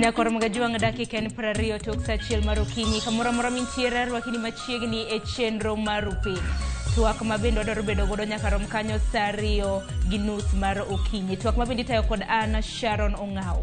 Nyakoro Magajuang' dakika en 20 tok saa achiel mar okinyi kamoro amora mintiere arwakini machiegni e chenro mar upiny. Twak ma bende wadwaro bedo godo nyaka rom kanyo saa 2:30 mar okinyi. Twak ma bende itayo kod an Sharon Ong'aw.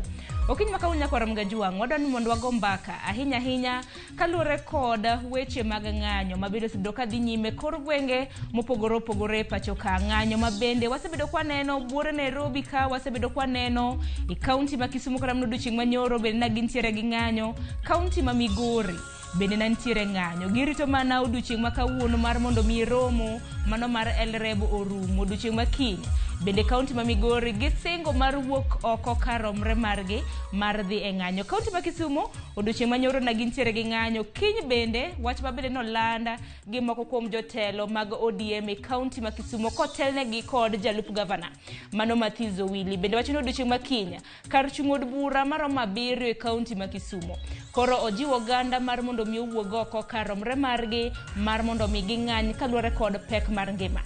Okinyi ma kawuono nyakwar Mgajuang' wadwaro ni mondo wago mbaka ahinya ahinya kaluwore kod weche mag ng'anyo ma bende osebedo ka dhi nyime kor gwenge mopogore opogore e pacho ka. Ng'anyo ma bende wasebedo kwaneno buore Nairobi ka, wasebedo kwaneno e kaunti ma Kisumu kata mana odiochieng' manyoro bende na gintiere gi ng'anyo, kaunti ma Migori bende na nitiere ng'anyo. Girito mana odiochieng' ma kawuono mar mondo mi romo mano mar LREB orum odiochieng' ma kiny. Bende kaunti ma Migori gisingo mar wuok oko kar romre margi mar dhi e ng'anyo. Kaunti ma Kisumu odiochieng' ma nyoro na gintiere gi ng'anyo. Kiny bende wach ma bende nolanda gi moko kuom jotelo mag ODM e kaunti ma Kisumu kotelnegi kod jalup gavana mano Matthews Owili. Bende wacho ni odiochieng' ma kiny kar chung' od bura maromo 7 e kaunti ma Kisumu. Koro ojiwo oganda mar mondo mi owuog oko kar romre margi mar mondo mi ging'any kaluwore kod pek mar ngima.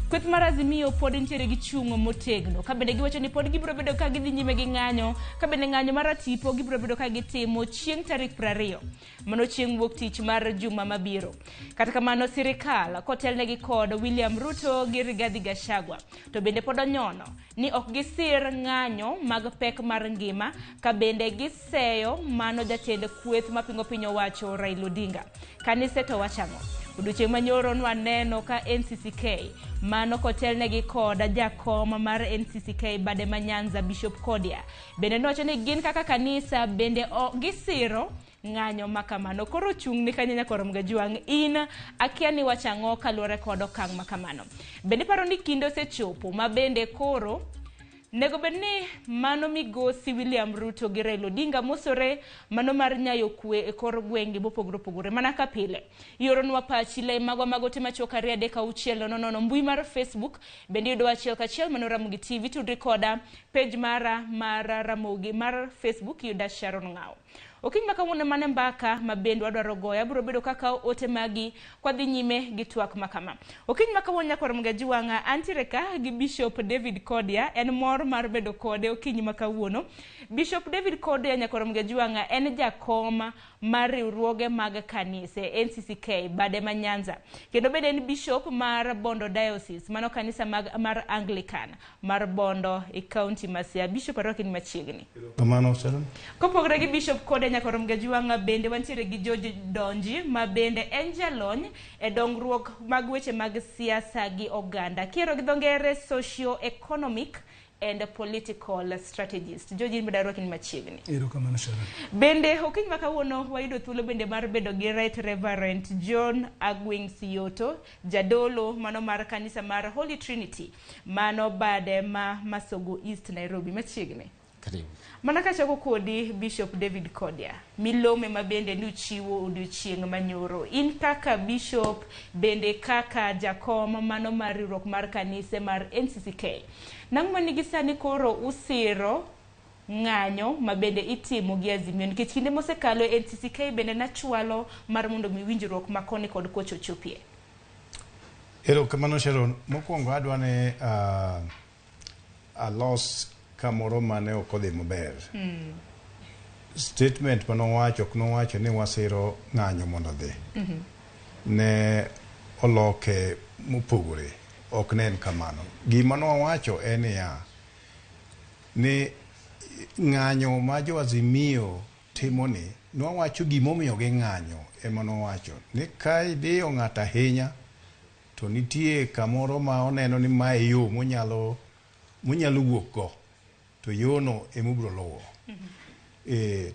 Kweth mar Azimio pod nitiere gi chung' motegno ka bende giwacho ni pod gibiro bedo ka gidhi nyime gi ng'anyo ka bende ng'anyo mar atipo gibiro bedo ka gitimo chieng' tarik 20 mano chieng' wuok tich mar juma mabiro. Kata kamano sirikal kotelnegi kod William Ruto gi Rigathi Gachagua to bende pod onyono ni ok gisir ng'anyo mag pek mar ngima ka bende giseyo mano jatend kweth mapingo piny owacho Raila Odinga. Kanise to wacho ang'o? Odiochieng' manyoro nwaneno ka NCCK mano kotelnegi kod jakom mar NCCK bade ma Nyanza Bishop Kodia bende nowacho ni gin kaka kanisa bende gisiro ng'anyo ma kamano. Koro chung' ni kanyo nyakwar Mgajuang' in akia ni wacho ang'o kaluwore kod okang' ma kamano. Bende iparo ni kinde osechopo ma bende koro nego bed ni mano migosi William Ruto gi Raila Odinga mosore mano mar nyayo kwe e kor gwenge mopogore opogore mana ka pile. Ioronwa pachi le magwa mag ote machuok 2 3 6 0 0 mbui mar Facebook bende iyudowa achiel kachiel mano Ramogi TV tudri koda page mara mar Ramogi mar Facebook iyuda Sharon Ng'awo. Okinyi ma kawuono mane mbaka ma bende wadwaro goyo. Abiro bedo kaka ote magi kwadhi nyime gi twak ma kama. Okinyi ma kawuono nyakwar Mgaji Wang'a antiere ka gi Bishop David Kodia. En mor mar bedo kode okinyi ma kawuono. Bishop David Kodia nyakwar Mgaji Wang'a en jakom mar riwruoge mag kanise NCCK bade ma Nyanza. Kendo bende en bishop mar Bondo Diocese, mano kanisa mar Anglican mar Bondo e kaunti ma Siaya. Bishop arwaki ni machiegni. Kamano Sharon. Kopogore gi Bishop Kodia nyakwar Mgaji Wang'a bende wantiere gi George Donji ma bende en jalony e dongruok mag weche mag siasa gi oganda. Kiero gi dho ngere socio-economic and political strategist. George in bende arwaki ni machiegni. Erokamano Sharon. Bende okinyi ma kawuono wayudo thuolo bende mar bedo gi Right Reverend John Agwing Siyoto, jadolo mano mar kanisa mar Holy Trinity mano bade ma Masogo East Nairobi machiegni. Karibu. Mana kachako kodi Bishop David Kodia, milome ma bende nuchiwo odiochieng' manyoro. In kaka bishop bende kaka jakom mano mar riwruok mar kanise mar NCCK. Nang'o manigi sani koro usiro ng'anyo ma bende itimo gi Azimio nikech kinde mosekalo NCCK bende nachwalo mar mondo mi winjruok ma koni kod kocha ochopie. Erokamano Sharon. Mokwongo adwa ni alos kamoro mane ok odhi maber. Statement manowacho ok nowacho ni wasiro ng'anyo mondo odhi. Ne oloke mopogore. Ok ne en kamano. Gima nowacho en niya, ni ng'anyo ma jo Azimio timo ni, nowacho gimomiyo ging'anyo ema nowacho. Ni ka idiyo ng'ato ahinya, to nitie kamoro ma oneno ni mae yo monyalo wuok go, to yono ema obiro luwo.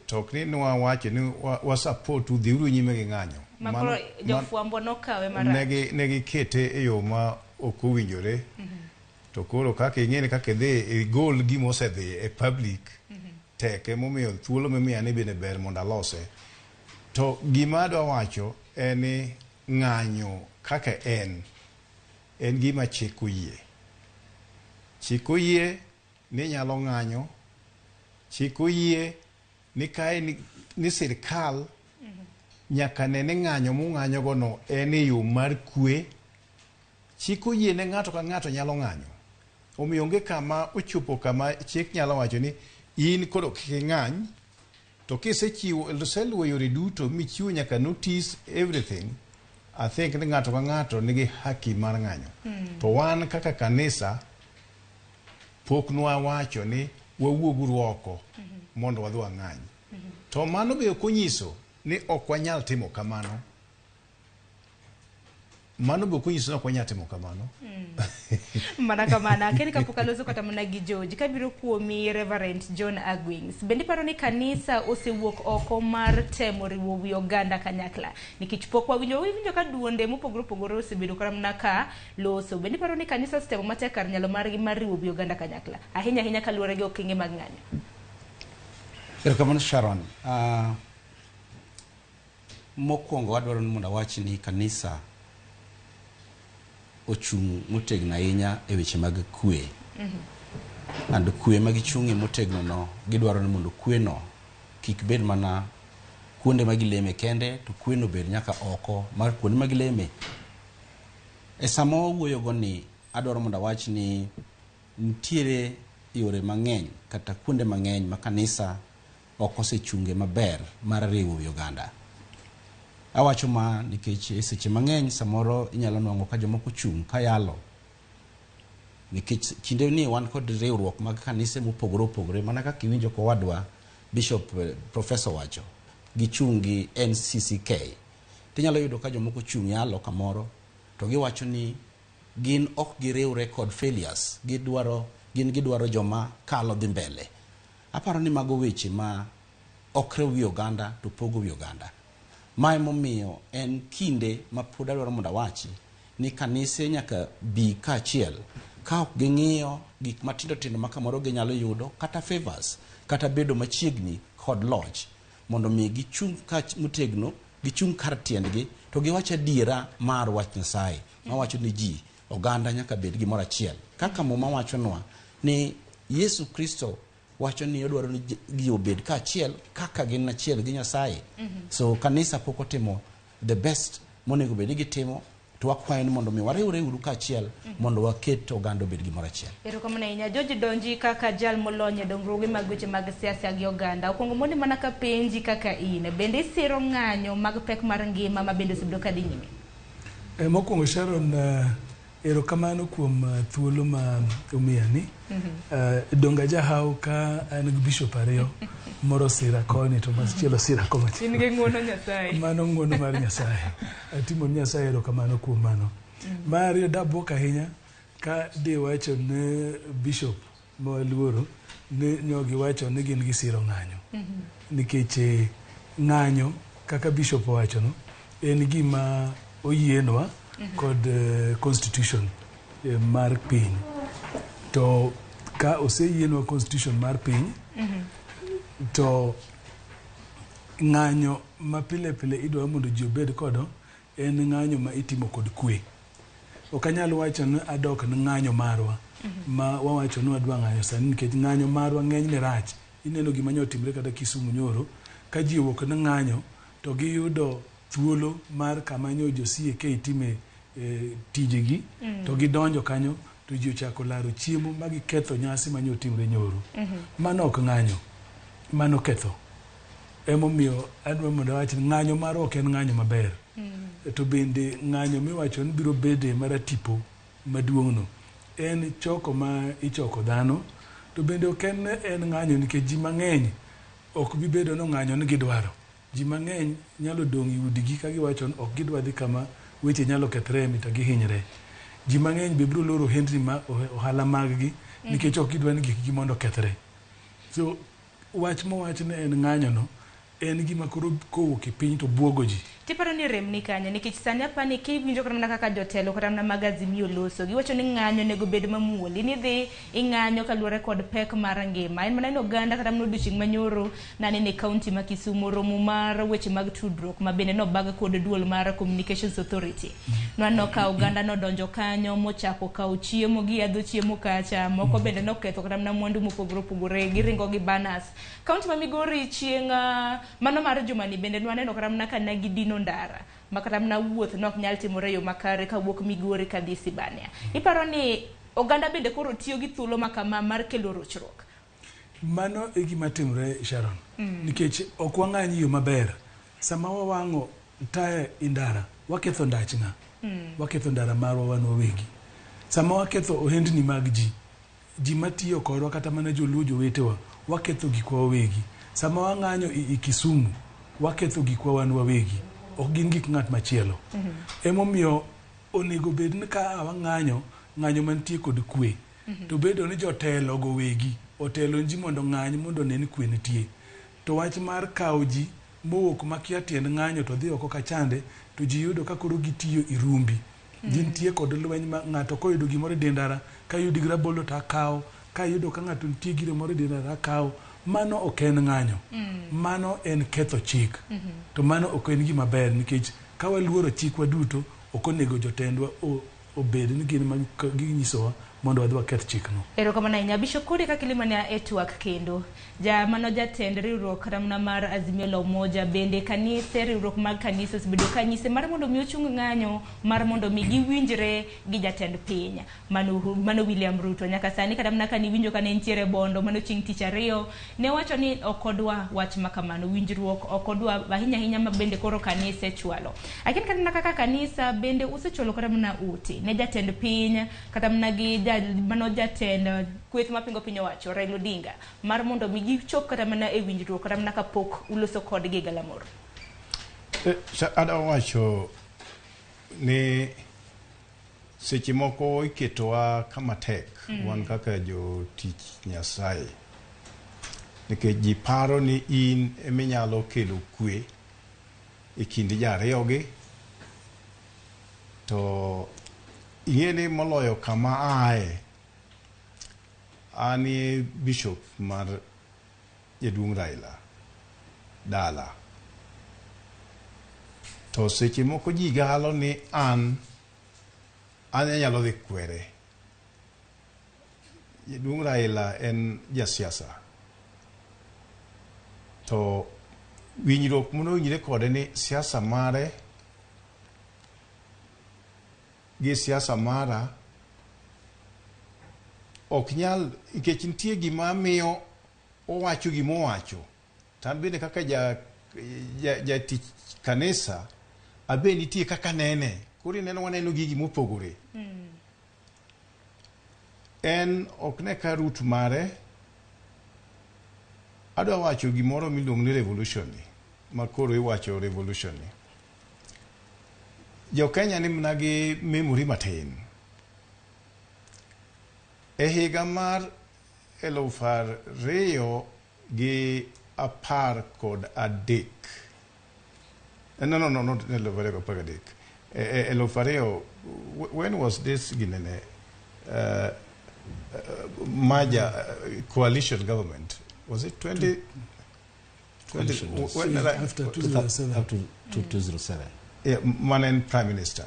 To ok ni nwawacho ni wa support udhiuru nyime gi ng'anyo. Makoro jofwambo nokawe marach. Ne gikete e yo ma ok owinjore. To koro kaka ing'e ni kaka idhi igol gima osedhi e public, tek emomiyo thuolo mimiya ni bende ber mondo alose. To gima adwa wacho en ni ng'anyo kaka en gima chik oyie. Chik oyie ni inyalo ng'anyo, chik oyie ni ka en ni sirikal nyaka ne ni ng'anyo mung'anyo go no en e yo mar kwe. Chik oyie ne ng'ato ka ng'ato nyalo ng'anyo. Omiyo onge kama ochopo kama chik nyalo wacho ni in koro kik ing'any, To kisechiwo, iseluwo yore duto michiwo nyaka notice everything, I think ni ng'ato ka ng'ato nigi haki mar ng'anyo. To wan kaka kanisa pok nwawacho ni wawuoguru oko mondo wadhi wang'any. To mano be ok onyiso ni ok wanyal timo kamano. Mano be ok onyiso ni ok wanyal timo kamano. Mana kamano. Akeni kapok aloso kata mana gi George, kabiro kuomi Reverend John Agwings, bende iparo ni kanisa osewuok oko mar temo riwo wi oganda kanyakla? Nikech pok wawinjo ka duonde mopogore opogore osebedo kata mana ka loso. Bende iparo ni kanisa osetemo matek kar nyalo margi mar riwo wi oganda kanyakla? Ahinya ahinya kaluwore gi okenge mag ng'anyo. Erokamano Sharon. Mokwongo adwaro ni mondo awach ni kanisa ochung' motegno ahinya e weche mag kwe. And kwe ma gichung'e motegno no, gidwaro ni mondo kwe no kik bed mana kuonde ma gileme kende, to kwe no bed nyaka oko mar kuonde ma gileme. E sama wawuoyo go ni, adwaro mondo awach ni nitiere yore mang'eny kata kuonde mang'eny ma kanisa ok osechunge maber mar riwo wi oganda. Awacho ma nikech e seche mang'eny samoro inyalo nwang'o ka jomoko chung' ka yalo, nikech kinde ni wan kod riwruok mag kanise mopogore opogore, mana kaka iwinjo kowadwa Bishop Professor wacho, gichung' gi NCCK. Tinyalo yudo ka jomoko chung' yalo kamoro to giwacho ni gin ok giriwre kod failures, gin gidwaro joma kalo dhi mbele. Aparo ni mago weche ma ok riw wi oganda to pogo wi oganda. Ma emomiyo en kinde ma pod adwaro mondo awachi ni kanise nyaka bi kaachiel ka ok ging'iyo gik matindo tindo ma kamoro ginyalo yudo kata favors kata bedo machiegni kod loch, mondo mi gichung' ka motegno, gichung' kar tiendgi to giwach adiera mar wach Nyasaye mawacho ni ji oganda nyaka bed gimoro achiel. Kaka Muma wachonwa ni Yesu Kristo wacho ni odwaro ni ji obed kaachiel kaka gin achiel gi Nyasaye. So kanisa pok otimo the best monego bed ni gitimo, to wakwayo ni mondo mi wariwre uru kaachiel mondo waket oganda obed gimoro achiel. Erokamano ahinya. George Donji kaka jal molony e dongruoge mag weche mag siasa gi oganda. Okwongo mondi mana ka penji kaka in, bende isiro ng'anyo mag pek mar ngima ma bende osebedo ka dhi nyime? Mokwongo Sharon, erokamano kuom thuolo ma umiyani. Donga jahaw ka an gi bishop ariyo, moro sira koni to machielo sira komachielo. In gi ng'uono Nyasaye. Mano ng'uono mar Nyasaye. Atimo ni Nyasaye erokamano kuom mano. Mar ariyo, dabuok ahinya ka diwacho ne bishop ma waluoro ni nyo giwacho ni gin gisiro ng'anyo. Nikech ng'anyo kaka bishop owachono en gima oyienwa kod constitution mar piny. To ka oseyienwa constitution mar piny, to ng'anyo ma pile pile idwaro mondo ji obed kodo en ng'anyo ma itimo kod kwe. Ok anyal wacho ni adok ni ng'anyo marwa ma wawacho ni wadwa ng'anyo sani, nikech ng'anyo marwa ng'enyne rach. Ineno gima nyo otimre kata Kisumu nyoro, ka ji owuok ni ng'anyo to giyudo thuolo mar kama nyo jo CAK time tijegi, to gidonjo kanyo to ji ochako laro chiemo ma giketho nyasi ma nyo otimre nyoro. Mano ok ng'anyo, mano ketho. Emomiyo adwa mondo awach ni ng'anyo marwa ok en ng'anyo maber. To bende ng'anyo miwacho ni biro bede maratipo maduong' no en choko ma ichoko dhano, to bende ok en ng'anyo nikech ji mang'eny ok bi bedo ni ng'anyo ni gidwaro. Ji mang'eny nyalo dong' e udigi ka giwacho ni ok gidwa dhi kama weche nyalo kethre mita gihinyre. Ji mang'eny be biro loro ohendni ma ohala mag gi nikech ok gidwa ni gikgi mondo okethre. So wach mowach ni en ng'anyo no en gima koro kowuok e piny to buogo ji. Tiparo ni rem ni kanye? Nikech sani apani kiwinjo kata mana kaka jotelo kata mana mag Azimio loso, giwacho ni ng'anyo onego bed mamuol. In idhi ing'anyo kaluwore kod pek mar ngima. En mana ni oganda kata mana odiochieng' manyoro naneno e kaunti ma Kisumu romo mar weche mag tudruok ma bende nobag kod duol mar Communications Authority. Nwaneno ka oganda nodonjo kanyo mochako kawo chiemo, giyadho chiemo kacha, moko bende noketho kata mana mwandu mopogore opogore, giringo gi banners. Kaunti ma Migori chieng' mano mar jumani bende nwaneno kata mana ka ne gidino ndara ma kata mana wuoth ne ok nyal timore e yo makare kawuok Migori kadhi Sibania. Iparo ni oganda bende koro tiyo gi thuolo ma kama mar kelo rochruok? Mano e gima timre Sharon. Nikech ok wang'any e yo maber. Sama wawang'o taya e ndara, waketho ndach ng'a? Waketho ndara marwa wan wawegi. Sama waketho ohendni mag ji, ji matiyo kodwa kata mana joluo jowetewa, waketho gikwa wawegi. Sama wang'anyo i Kisumu, waketho gikwa wan wawegi. Ok gin gik ng'at machielo. Emomiyo onego bed ni ka wang'anyo, ng'anyo mantie kod kwe. To bedo ni jotelo go wegi otelo ji mondo ng'any mondo one ni kwe nitie. To wach mar kawo ji mowuok makia tiend ng'anyo to dhi oko kachande to ji yudo ka koro gitiyo e rumbi. Gintie kod lweny ma ng'ato koyudo gimoro e die ndara, kayudi gi rabolo to akawo, kayudo ka ng'ato nitie gire moro e die ndara akawo. Mano ok en ng'anyo. Mano en ketho chik. To mano ok en gima ber nikech ka waluoro chikwa duto, ok onego jotendwa obed ni gin ma ginyisowa mondo wadhi waketh chikno. Erokamano ahinya. Bishop Kuria kaka ilimania e twak kendo. Ja mano jatend riwruok kata mana mar Azimio la Umoja bende kanise riwruok mag kanisa osebedo ka nyise mar mondo mi ochung ng'anyo mar mondo mi giwinjre gi jatend piny mano, mano William Ruto. Nyaka sani kata mana kane iwinjo kane entiere Bondo mano chieng' tich ariyo ne wacho ni ok odwa wach ma kamano, winjruok ok odwa ahinya ahinya ma bende koro kanise chwalo. Lakini kata mana kaka kanisa bende usechwalo kata mana ute ne jatend piny kata mana gi ja, mano jatend kweth mapingo piny owacho Raila Odinga mar mondo mi gichop kata mana e winjruok kata mana kapok uloso kodgi e galamoro. Adwa wacho ni seche moko iketowa kama tek wan kaka jotich Nyasaye nikech ji paro ni in eminyalo kelo kwe e kind ji ariyogi to ing'e ni moloyo kama aaye an e bishop mar jaduong' Raila dala to seche moko ji galo ni an anyalo dhi kwere. Jaduong' Raila en jasiasa to winjruok manowinjre kode ni siasa mare gi siasa mara ok nyal nikech nitie gima miyo owacho gima owacho to an bende kaka jatich kanisa abe nitie kaka nene koro ineno waneno gigi mopogore. En ok ne ka root mare adwa wacho gimoro miluongo ni revolution ni ma koro iwacho revolution ni. Jo Kenya ni mana gi memory matin. E higa mar 2013, no, not 2013, 2000, when was this ginene merger coalition government? Was it 20 Coalition was when did After 2007. Up to 2007. Yeah, mane prime minister.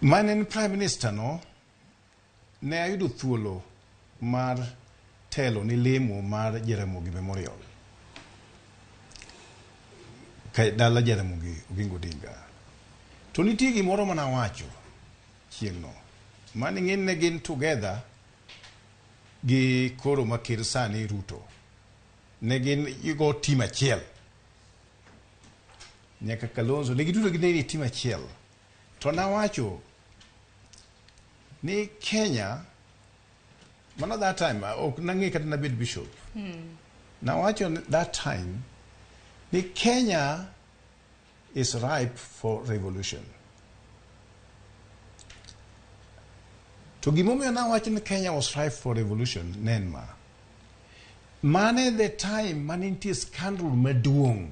Mane prime minister no, ne ayudo thuolo mar telo ni lemo mar Jaramogi Memorial. Ka dala Jaramogi Oginga Odinga. To nitie gimoro mana wacho chieng'no. Mane ng'eny ne gin together gi koro ma ker sani Ruto. Ne gin go team achiel. Nyaka Kalonzo, ne giduto gin e team achiel. To nawacho ni Kenya, mano that time, ok nang'e kata nabed bishop. Nawacho ni that time ni Kenya is ripe for revolution. To gimomiyo nawacho ni Kenya was ripe for revolution ne en ma. Mane the time mane nitie scandal maduong'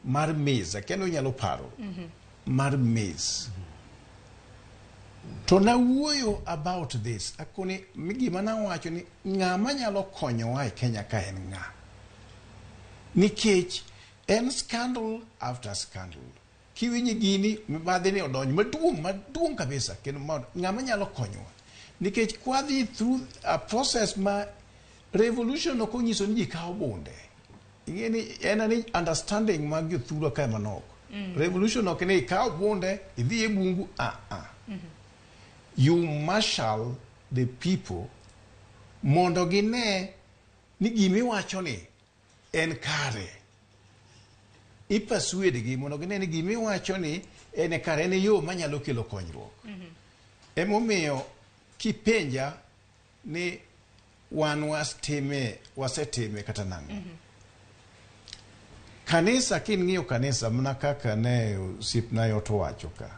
mar maize, kendo inyalo paro mar maize. To nawuoyo about this, akoni gima nawacho ni ng'ama nyalo konyowa e Kenya ka en ng'a? Nikech en scandal after scandal. Kiwinjo gini, mibadhi ni odonjo maduong' maduong' kabisa kendo ng'ama nyalo konyowa. Nikech kwadhi through a process ma revolution ok onyiso ni ji kawo bunde. Ing'e ni en ni understanding mag jothurwa kae manok. Revolution ok ni ikaw bunde idhi e bungu ah ah. You marshal the people Mondo gine ni gimiwacho ni en kare. I persuade gi mondo gine ni gimiwacho ni en kare, en yo manyalo kelo konyruok. Emomiyo kipenja ni wan wastime, wasetime kata nang'o. Kanisa, king'iyo kanisa mana kaka ne osiepna yot owacho ka,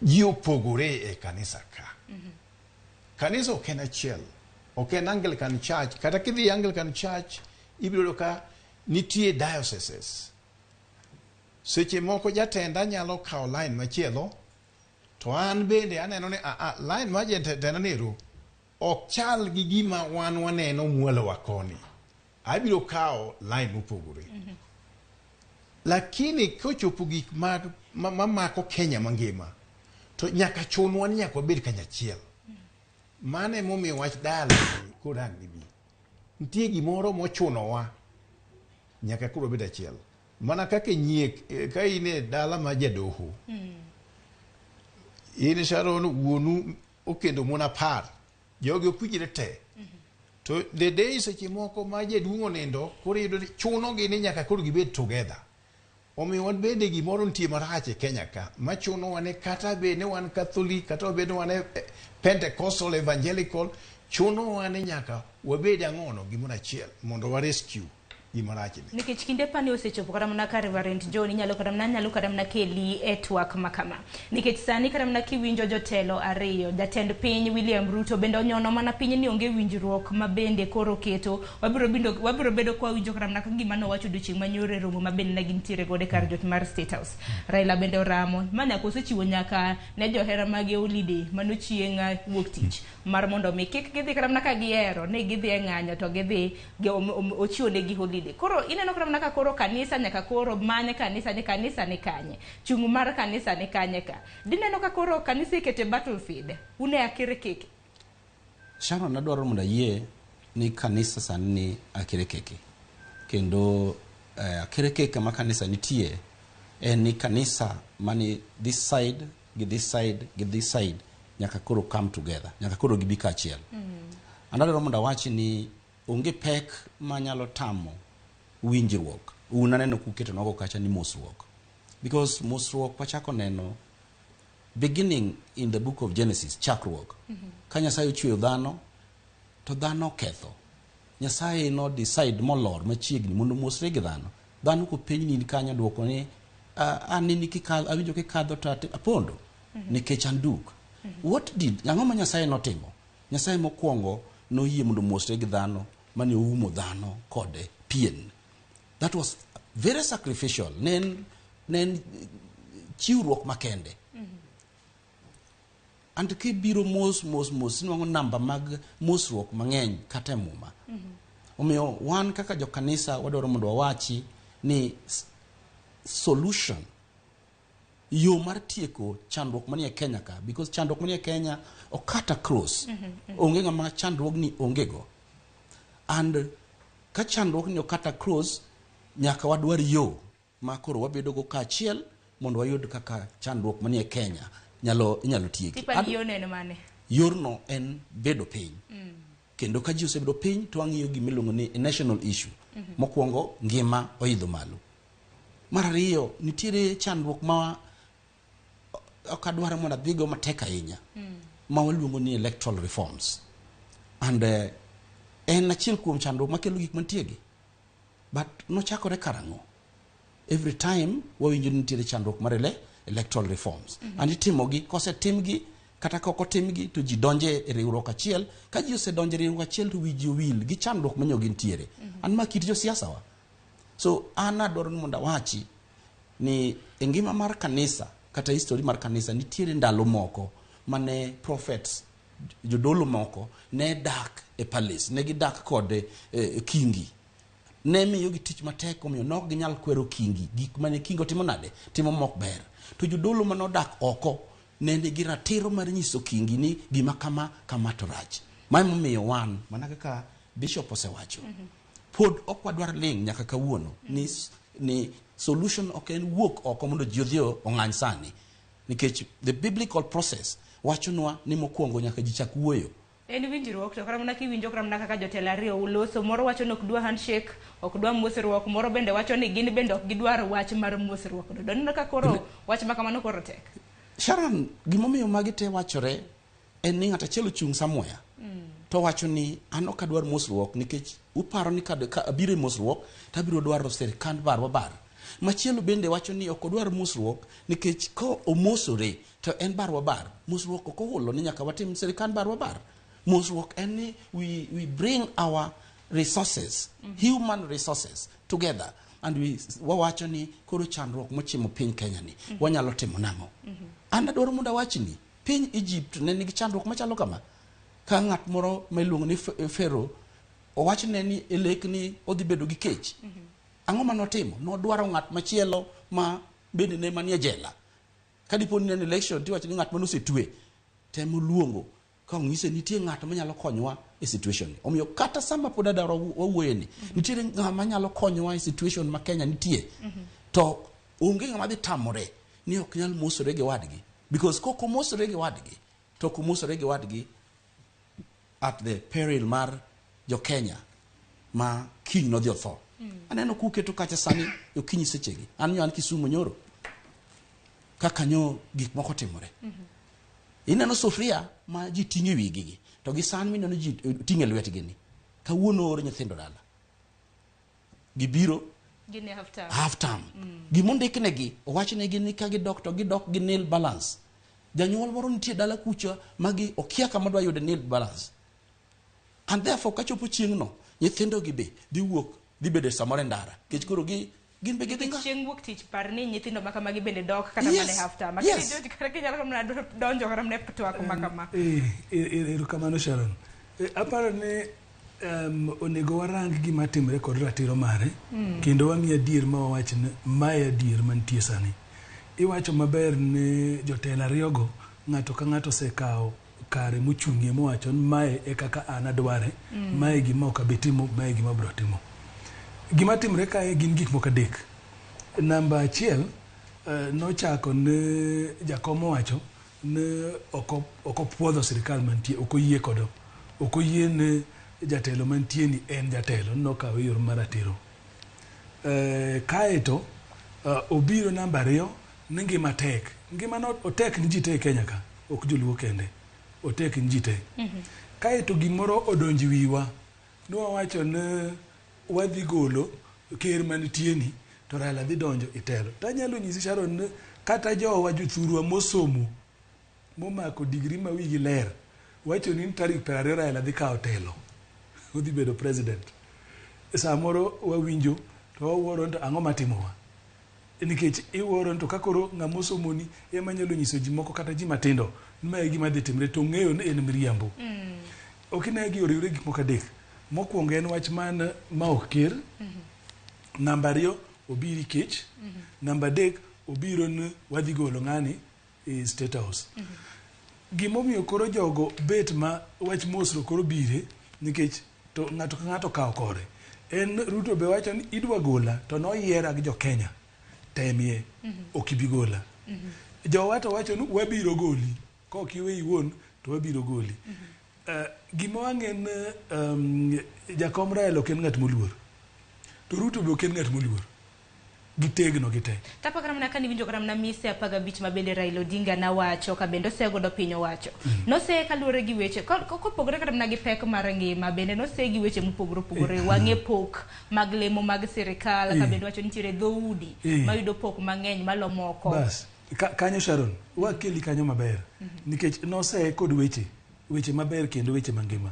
ji opogore e kanisa ka. Kanisa ok en achiel, ok en Anglican Church. Kata kidhi Anglican Church, ibiro yudo ka nitie dioceses. Seche moko jatenda nyalo kawo line machielo, to an bende aneno ni a line mar jatenda ni ero ok chal gi gima wan waneno mwalowa koni. Abiro kawo line mopogore. Lakini kochopo gik mag mamako Kenya mangima, to nyaka chunwa ni nyaka wabed kanyachiel. Mano emomiyo wach dialogue koro ang' nibi. Nitie gimoro mochunowa nyaka koro wabed achiel. Mana kaka nyiek, ka in e dala ma jadoho. In Sharon wuonu okendo mon 10. Jogi ok winjre te. To the day seche moko ma jaduong' onindo, koro iyudo ni chunogi ni nyaka koro gibed together. Omiyo wan bende gimoro nitie marach e Kenya ka, machunowa ni kata bed ni wan Catholic, kata bed ni wan e Pentecostal, Evangelical, chunowa ni nyaka wabed ang'ono gimoro achiel mondo wa rescue gima rachni. Nikech kinde pani osechopo kata mana ka Reverend John inyalo kata mana nyalo kata mana keli e twak ma kama. Nikech sani kata mana kiwinjo jotelo ariyo, jatend piny William Ruto bende onyono mana piny ni onge winjruok ma bende koro keto. Wabiro bedo kwa winjo kata mana ka gima nowacho odiochieng' manyoro e romo ma bende ne gintiere godo e kar jot mar State House. Raila bende oramo ma nyaka osechiwo nyaka ne johera mage holiday mano chieng' wuok tich mar mondo mi kik gidhi kata mana ka gihero ni gidhi e ng'anyo to gidhi ochiwo negi holiday. Koro ineno kata mana ka koro kanisa nyaka koro many kanisa ni kanisa ni kanye, chung' mar kanisa ni kanye ka. Dineno ka koro kanisa ikete battlefield, une akirikiki. Sharon, adwaro mondo ayie ni kanisa sani ni akirikiki. Kendo akirikiki ma kanisa nitie en ni kanisa mani this side gi this side gi this side nyaka koro come together, nyaka koro gibi kaachiel. An adwaro mondo awachi ni onge pek manyalo tamo winjruok. Un aneno kuketo nogo kacha ni mosruok. Because mosruok wachako neno beginning in the book of Genesis, chakruok. Ka Nyasaye ochweyo dhano, to dhano oketho. Nyasaye no decide molor machiegni mondo omosre gi dhano. Dhano kopenj ni in kanyo dwoko ni aneni kikadho, awinjo kikadho to apondo nikech an duk. What did, ang'o ma Nyasaye notimo? Nyasaye mokwongo noyie mondo omosre gi dhano mane oumo dhano kod pien. That was very sacrificial. Ne en chiwruok makende. And kibiro mos mos mos inwang'o namba mag mosruok mang'eny kata e Muma. Omiyo wan kaka jokanisa wadwaro mondo wawachi ni solution, yo mar tieko chandruok manie Kenya ka, because chandruok manie Kenya okata cross. Onge ng'ama chandruogni onge go. And ka chandruogni okata cross, nyaka wadwar yo ma koro wabedo go kaachiel mondo wayud kaka chandruok manie Kenya inyalo tieki. Tipani yo neno mane? Yorno en bedo piny. Kendo ka ji osebedo piny to wang'iyo gima iluongo ni national issue. Mokwongo, ngima oidho malo. Mar ariyo, nitiere chandruok ma ok adwar mondo adhigo matek ahinya, ma waluongo ni electoral reforms. And en achiel kuom chandruok makelo gik mantie gi. But nochakore karang'o? Every time wawinjo ni nitiere chandruok mar electoral reforms. And itimogi, kosetimgi, kata ka ok otimgi, to ji donje e riwruok achiel. Ka ji osedonjo e riwruok achiel, to wi ji owil gi chandruok manyo gintiere. An ma kit josiasa wa. So an adwaro ni mondo awachi ni e ngima mar kanisa, kata history mar kanisa, nitiere ndalo moko mane prophets, jodolo moko ne dak e palace, ne gidak kod kingi. Ne miyogi tich matek, omiyo ne ok ginyal kwero kingi. Gik mane kingi otimo nade? Timo mok ber. To jodolo mane odak oko ne nigi ratiro mar nyiso kingi ni gima kama, kama to rach. Ma emomiyo wan, mana kaka bishop osewacho, pod ok wadwar ling' nyaka kawuono ni solution ok en wuok oko mondo ji odhi ong'any sani. Nikech the biblical process wachonwa ni mokwongo nyaka ji chak wuoyo. En winjruok to kata mana kiwinjo kata mana kaka jotelo ariyo loso, moro wacho ni ok dwa handshake, ok dwa mosruok, moro bende wacho ni gin bende ok gidwar wach mar mosruok no. Doneno ka koro wach ma kamano koro tek. Sharon, gimomiyo magi te wachore en ni ng'at achiel ochung' somewhere to wacho ni an ok adwar mosruok nikech uparo ni ka abiro e mosruok to abiro dwaro sirikand barwa bar. Machielo bende wacho ni ok odwar mosruok nikech ka omosore to en barwa bar. Mosruok ok ohulo ni nyaka watim sirikand barwa bar. Mosruok en ni we bring our resources, human resources together and we wawacho ni koro chandruok mochimo piny Kenya ni wanyalo timo nang'o. An adwaro mondo awachni piny Egypt ne nigi chandruok machalo kama. Ka ng'at moro ma iluongo ni Pharaoh owachne ni e lek ni odhi bedo gi kech. Ang'o ma notimo? Nodwaro ng'at machielo ma bende ne manie jela. Ka dipo ni en election tiwacho ni ng'at manosetwe temo luongo ka onyise nitie ng'at manyalo konyowa e situation ni. Omiyo kata sama pod adaro wawuoye ni nitiere ng'ama nyalo konyowa e situation ma Kenya nitie. To onge ng'ama dhi tamore ni ok nyal mosore gi wadgi. Because kok omosore gi wadgi, to ok omosore gi wadgi at the peril mar jo Kenya ma kiny nodhi otho. Aneno kuketo kacha sani okinyi sechegi. An nyo an Kisumu nyoro. Kaka nyo gik moko timore. Ineno sufria ma ji ting'o e wigi gi, to gi san mineno ji ting'o e lwetgi ni. Kawuono oor nyithindo dala. Gibiro Gin e half term. Half term. Gimondiknegi, owachnegi ni ka gidok to gidok gi nil balance. Janyuol moro nitie dala kucha magi okia kama dwa yude nil balance. And therefore kachopo chieng'no, nyithindo gi be dhi wuok dhi bedo samoro e ndara. Nikech koro gi gin be gidhi Nikech chieng' wuok tich par ni nyithindo ma kamagi bende dok kata mana e half term. Akini George, kata kinyalo kata mana donjo kata mana e twak ma kama. Erokamano Sharon. Aparo ni onego warang gima timre kod ratiro mare kendo wang'i adier ma wawach ni mae adier mantie sani. Iwacho maber ni jotelo ariyogo ng'ato ka ng'ato osekawo kare mochung'ie mowacho ni mae e kaka an adware, mae gima ok abi timo, mae gima abiro timo. Gima timre kae gin gik moko adek. Namba achiel, nochako ne jakom owacho ne ok opuodho sirikal mantie, ok oyie kodo. Ok oyie ne jatelo mantie ni en jatelo, nokawe e yor maratiro. Kaeto obiro namba ariyo ni ngima tek. Ngima no otek ni ji te e Kenya ka, ok joluo kende. Otek ni ji te. Kaeto gimoro odonjo wiwa, ni wawacho ni wadhi golo ker manitie ni to Raila dhi donjo e telo. To anyalo nyisi Sharon ni kata jowa jothurwa mosomo momako digri ma wigi ler wacho ni tarik 20 Raila dhi kawo telo. Odhi bedo president. Samoro wawinjo to wawuoro ni to ang'o matimowa. Nikech iwuoro ni to ka koro ng'ama osomoni ema nyalo nyiso ji moko kata ji matindo ni mae gima dhi timre to ong'eyo ni en miriambo. Ok ine gi oriwre gik moko adek. Mokwongo en wach man ma ok ker. Namba ariyo obiri kech. Namba adek obiro ni wadhi golo ng'ani e State House. Gimomiyo koro jogo bet ma wach mosruok koro bire nikech to ng'ato ka ng'ato kawo kore. En Ruto be wacho ni idwa gola to noyiera gi jo Kenya. Temie ok ibi gola. Jowa to wacho ni wabiro goli. Kok iwe iwuon to wabiro goli. Gima wang'e ni jakom Raila ok en ng'at moluor. To Ruto be ok en ng'at moluor. Gitegno gite. Tapa kata mana kane iwinjo kata mana mise 15 ma bende Raila Odinga nawacho ka bende osegodo piny owacho. Noseye kaluwore gi weche kopogore kata mana gi pek mar ngima bende noseye gi weche mopogore opogore. Wang'e pok mag lemo mag sirikal ka bende wacho nitiere dhoudi mayudo pok mang'eny malo moko. Bas, kanyo Sharon, wakeli kanyo maber. Nikech noseye kod weche, weche maber kendo weche mangima.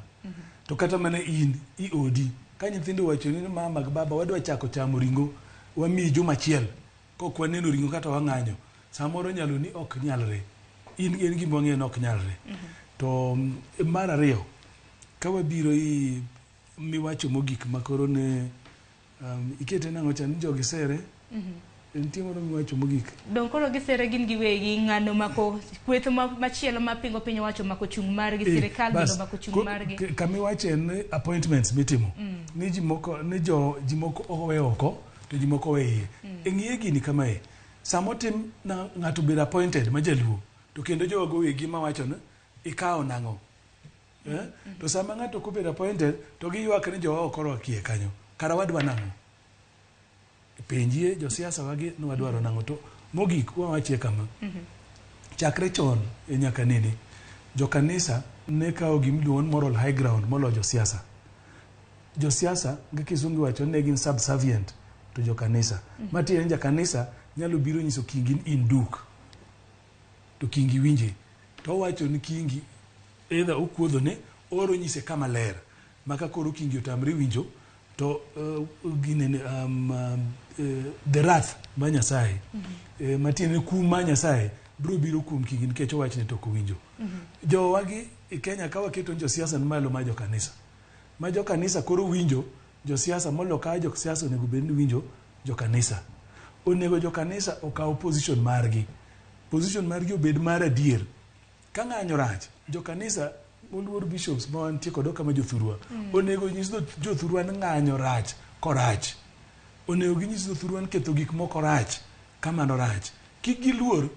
To kata mana in, i odi, ka nyithindo wacho ni mama gi baba wadwa chako chamo ring'o, wamiyi juma achiel, kok waneno ring'o kata wang'anyo, samoro nyalo ni ok nyalre. In en gima wang'eyo ni ok nyalre. To mar ariyo, ka wabiro i miwacho mogik makoro ne ikete nang'o cha ni jogi sere, nitie moro miwacho mogik. Dong koro gisere gin giwegi ng'ano mako kweth machielo mapingo piny owacho mako chung' margi, sirikal bende omako chung' margi. Kamiwache en appointments mitimo. Ni ji moko ni jo ji moko owe oko to ji moko owe iye. E ng'iye gini kamae. Samotim na ng'ato bedo appointed ma jaluo to kendo jogo wegi mawacho ni ikawo nang'o. Eh? To sama ng'ato ok obedo appointed to giywak ni jowa ok orwak iye kanyo. Kara wadwa nang'o? Penjie josiasa wagi ni wadwaro nang'o to mogik wawachie kama. Chakre chon e nyaka nene, jokanisa ne kawo gimiluongo ni moral high ground moloyo josiasa. Josiasa gi kisungu iwacho ni ne gin subservient to jokanisa. Matiende ni jakanisa nyalo biro nyiso kingi ni in duk to kingi winje to owacho ni kingi either okuodhone or onyise kama ler ma ka koro kingi otamre winjo to ginene the wrath mar Nyasaye matiende ni kum mar Nyasaye biro biro kuom kingi nikech owachne to ok owinjo. Jowagi e Kenya ka waketo ni josiasa ni malo mar jokanisa ma jokanisa koro winjo josiasa molo ka josiasa onego bed ni winjo jokanisa. Onego jokanisa okaw position margi. Position margi obed mar adier. Ka ng'anyo rach, jokanisa moluor bishops ma wantie kodo kama jothurwa onego nyis jothurwa ni ng'anyo rach korach. Onego ginyis jothurwa ni ketho gik moko rach kamano rach. Kik giluor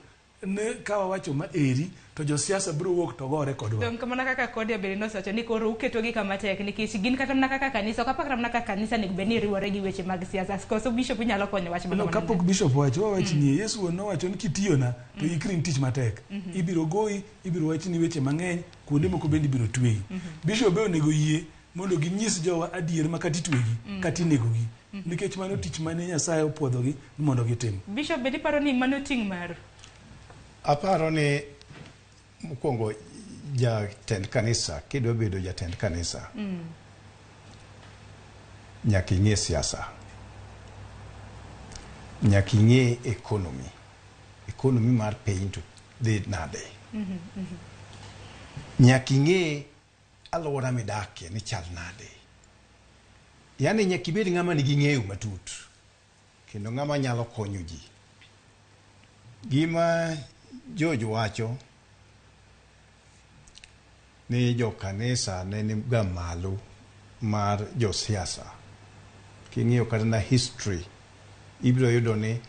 ne ka wawacho ma eri to josiasa biro wuok to gore kodwa. Donge mana kaka Kodia bende nosewacho ni koro uketogi kama tek nikech gin kata mana kaka kanisa ok apar kata mana kaka kanisa onego bed ni riwore gi weche mag siasa. Koso bishop inyalo konyo wach No, ma kamano? kapok bishop wacho wawach ni Yesu wuon nowacho ni kitiyona to ikri ni tich matek. Ibiro goyi, ibiro wachni weche mang'eny, kuonde moko bende ibiro tweyi. Bishop be onego yie mondo ginyis jowa adier ma kata itwegi, kata inegogi. Nikech mano tich mane Nyasaye opuodhogi ni mondo gitim. Bishop bende iparo ni mano ting' maru? Aparo ni mokwongo jatend kanisa kidwa bedo jatend kanisa nyaka ing'e siasa, nyaka ing'e economy, economy mar piny to dhi nade, nyaka ing'e alwora midakie ni chal nade. Yani nyaka ibed ng'ama nigi ng'eyo matut kendo ng'ama nyalo konyo ji. Gima George wacho ni jokanisa ne niga malo mar josiasa. King'iyo kata na history, ibiro yudo ni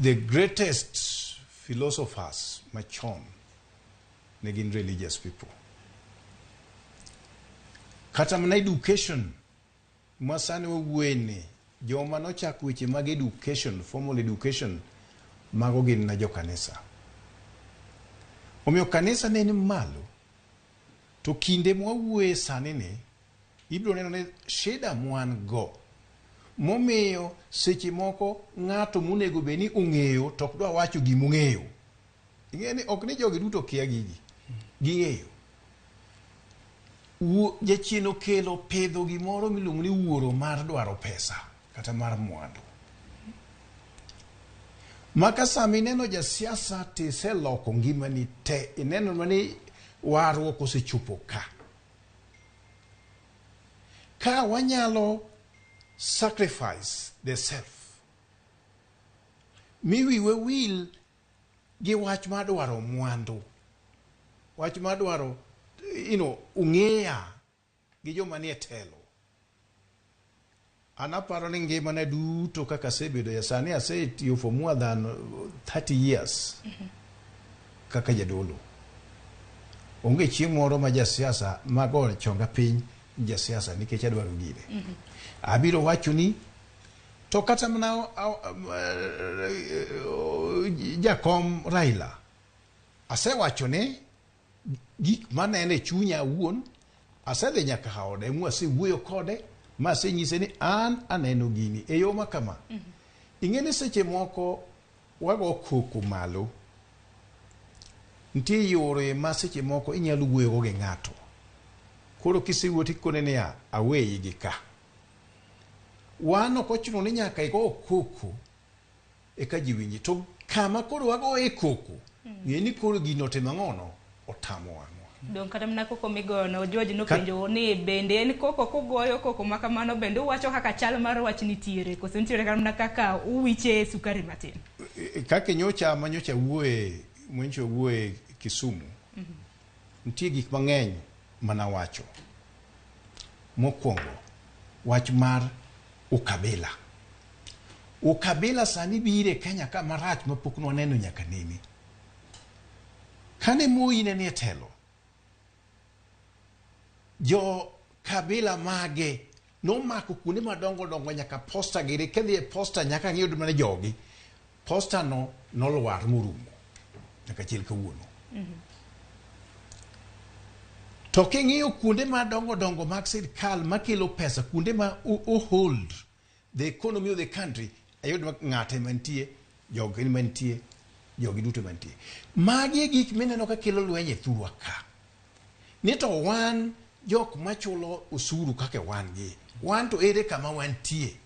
the greatest philosophers machon ne gin religious people. Kata mana education ma sani wawuoye ni joma nochako weche mag education, formal education, mago gin na jokanisa. Omiyo kanisa ne ni malo, to kinde mwawuoye sani ni, ibiro neno ni shida mwan go momiyo seche moko ng'ato monego bed ni ong'eyo to ok dwa wacho gimong'eyo. Ing'e ni ok ni jogi duto kia gigi, ging'eyo. Jachien okelo pidho gimoro miluongo ni wuoro mar dwaro pesa kata mar mwandu. Maka sama ineno jasiasa tiseloko ngimani te, ineno mani warruok osechopo ka. Ka wanyalo sacrifice the self, mi wiwa wil gi wach mar dwaro mwandu, wach mar dwaro ung'eya gi joma nie telo. An aparo ni ngimana duto kaka asebedo ya sani asetiyo for more than 30 years kaka jadolo. Onge chieng' moro ma jasiasa mago chonga piny jasiasa nikech adwaro gine. Abiro wacho ni to kata mana jakom Raila asewacho ne gik maneno e chunya awuon, asedhi nyaka ode mwasewuoyo kode masenyise ni an aneno gini e yo ma kama. Ing'e ni seche moko wago koko malo. Nitie yore ma seche moko inyalo wuoyogo gi ng'ato. Koro kisewuoyo tikone niya, aweyi gi ka. Wan ok ochuno ni nyaka igo koko eka ji winji. To kama koro wagoye koko, ng'e ni koro gino otimo ang'ono? Otamo wang'wa. Dong kata mana koko migoyono, George nopenjo ni bende en koko kugoyo koko ma kamano bende uwacho kaka chal mar wach nitiere koso nitiere kata mana kaka uwiche sukari matin. Kaka nyocha ma nyocha wuoye, nyocha wuoye Kisumu, nitie gik mang'eny manawacho. Mokwongo, wach mar ukabila. Ukabila sani biro e Kenya ka marach mapok nwaneno nyaka nene. Kane Moi ne nie telo, Jo kabila mage nomako kuonde madongo dongo nyaka posta giri kidhi e posta nyaka ng'iyud mana jogi. Posta no nolwar morumo nyaka chil kawuono. To king'iyo kuonde madongo dongo mag sirkal makelo pesa, kuonde ma o hold the economy of the country, ayud ma ng'ate mantie, jogi mantie, jogi duto mantie. Magi e gik mineno ka kelo lweny e thurwa ka. Ni to wan jok machulo osuru kaka wan gi, wan to ere kama wantie?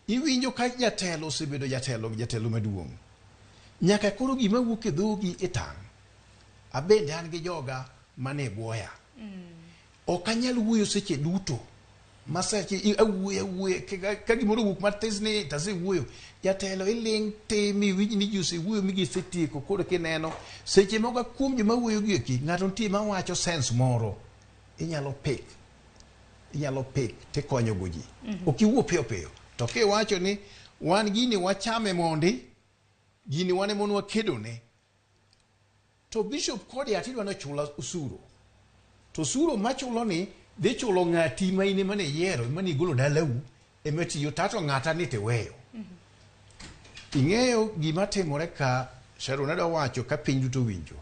Iwinjo ka jatelo osebedo jatelo jatelo maduong'. Nyaka koro gima wuok e dhogi itang'. Abende an gi joga mane bwoya. Ok anyal wuoyo seche duto. Ma seche awuoyo awuoya ka gimoro owuok matis ni tasewuoyo. Jatelo iling' ti miwinj ni ji osewuoyo mi gisetieko koro kineno seche moko kuom joma wuoyo gi eki ng'ato nitie mawacho sense moro inyalo pick inyalo pick tikonyo go ji. Ok iwuo piyo piyo. To kiwacho ni wan gini wachame mondi, gini wan ema wakedone. To Bishop Kodiat idwa ni ochula osuru. To osuru machulo ni dhi chulo ng'ati ma in ema ne iyiero ema ne igolo dalau ema tiyo tato ng'ata ni tiweyo. Ing'eyo gima timore ka Sharon adwa wacho ka piny duto winjo.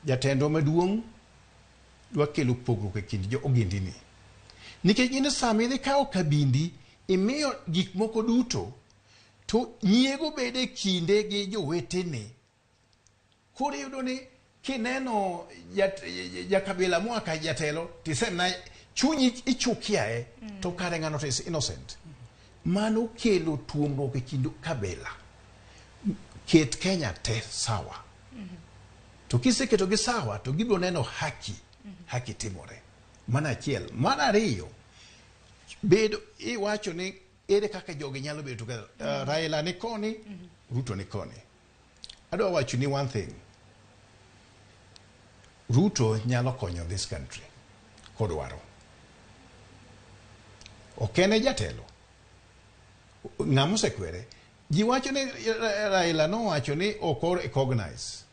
Jatendwa maduong' dwa kelo pogruok e kind jo ogendini. Nikech in sama idhi kawo kabindi imiyo gik moko duto to nyiego bedo e kinde gi jowetene. Koro iyudo ni kineno jakabila moa ka jatelo tisemna chunyi ichukiae to kare ng'ano to is innocent. Mano kelo tuomruok e kind kabila. Ket Kenya te sawa. To kiseketo gi sawa to gibiro neno haki. Haki timore. Mano achiel. Mar ariyo, bedo iwacho ni ere kaka jogi nyalo bedo together. Raila ni koni, Ruto ni koni. Adwa wacho ni one thing. Ruto nyalo konyo this country kodwaro. Ok en e jatelo. Ng'ama osekwere. Ji wacho ni Raila nowacho ni ok o recognize.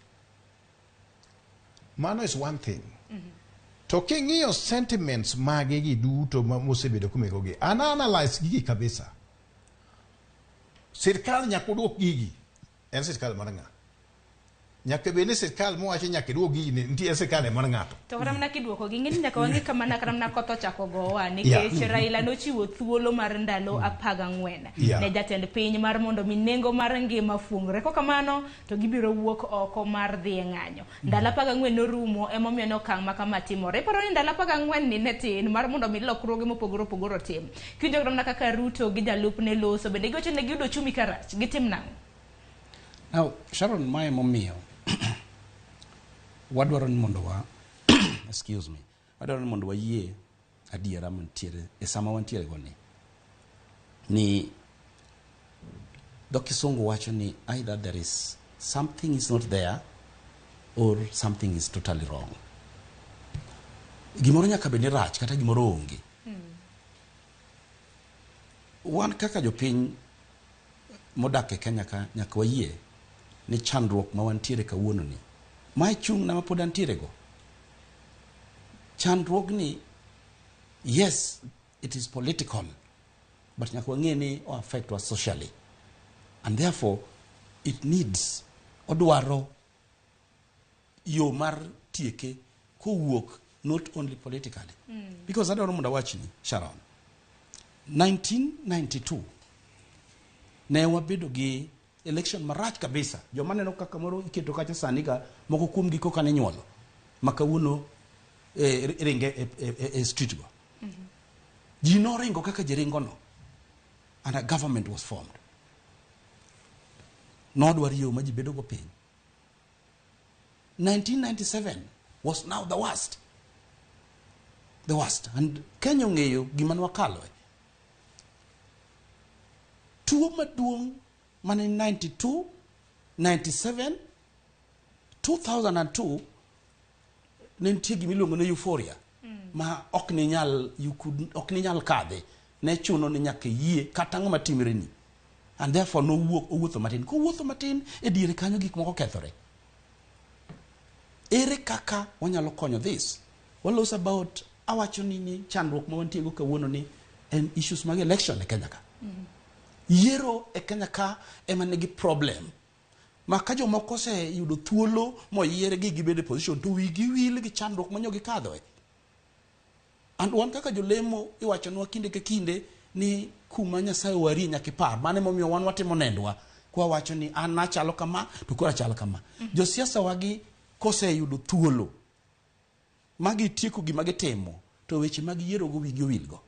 Mano is one thing. To king'iyo sentiments mage gi duto mosebedo komegogi, an analyze gigi kabisa. Sirkal nyaka oduok gigi. En sirkal mar ng'a? Nyaka bed ni sirkal mowacho nyaka iduok gigi ni nitie sirkal e mar ng'ato. To kata mana kiduoko gi ng'eni nyaka wang'e kama kata mana koth ochako gowa nikech Raila nochiwo thuolo mar ndalo 14 ne jatend piny mar mondo mi nengo mar ngima fuongre. Kokamano to gibiro wuok oko mar dhi e ng'anyo. Ndalo 14 norumo emomiyo ne okang' ma kama timore. Iparo ni ndalo 14 ni ne tin mar mondo mi lokruoge mopogore opogore otim. Kiwinjo kata mana kaka Ruto gi jalupne loso bende giwacho ni giyudo ochumi karach. Gitim nang'o? Now, Sharon, mae momiyo wadwaro ni mondo wa excuse me, wadwaro ni mondo wayie adiera mantiere e sama wantiere go ni ni dho kisungu wacho ni either there is something is not there or something is totally wrong. Gimoro nyaka bed ni rach kata gimoro onge. Wan kaka jopiny modak e Kenya ka nyaka wayie ni chandruok ma wantiere kawuono ni mae chung' na ma pod antiere go. Chandruogni yes it is political but nyaka wang'e ni o affect us socially and therefore it needs odwaro yo mar tieke kowuok not only politically because adwaro mondo awachni Sharon 1992 ne wabedo gi election marach kabisa joma neno kaka moro iketo kacha sani ka moko kuom gi koka ne nyuolo ma kawuono ringe e street go ji noringo kaka ji ringo no and a government was formed nodwar yo ma ji bedo go piny 1997 was now the worst the worst and Kenya ong'eyo gima ne wakaloe tuo maduong' mane 92 97 2002 ne nitie gima iluongo ni euphoria ma ok ni nyal you could ok ni nyal kadhe ne chuno ni nyaka iyie kata ang'o matimre ni and therefore nowuok owuotho matin kowuotho matin e diere kanyo gik moko kethore ere kaka wanyalo konyo this Walos about awacho ni chandruok ma wantie go kawuono ni en issues mag election e Kenya ka. Yiero e Kenya ka ema nigi problem. Ma ka jomoko oseyudo thuolo moyiergi gibedo e position to wigi wil gi chandruok manyo gikadhoe. And wan kaka jolemo iwachonwa kinde ka kinde ni kuma Nyasaye owarie nyaka ipar. Mano emomiyo wan watimo nendwa. Kwa wacho ni an nachalo kama to koro achalo kama. Josiasa wagi koseyudo thuolo ma gitieko gima gitimo to weche mag yiero go wigi owilgo.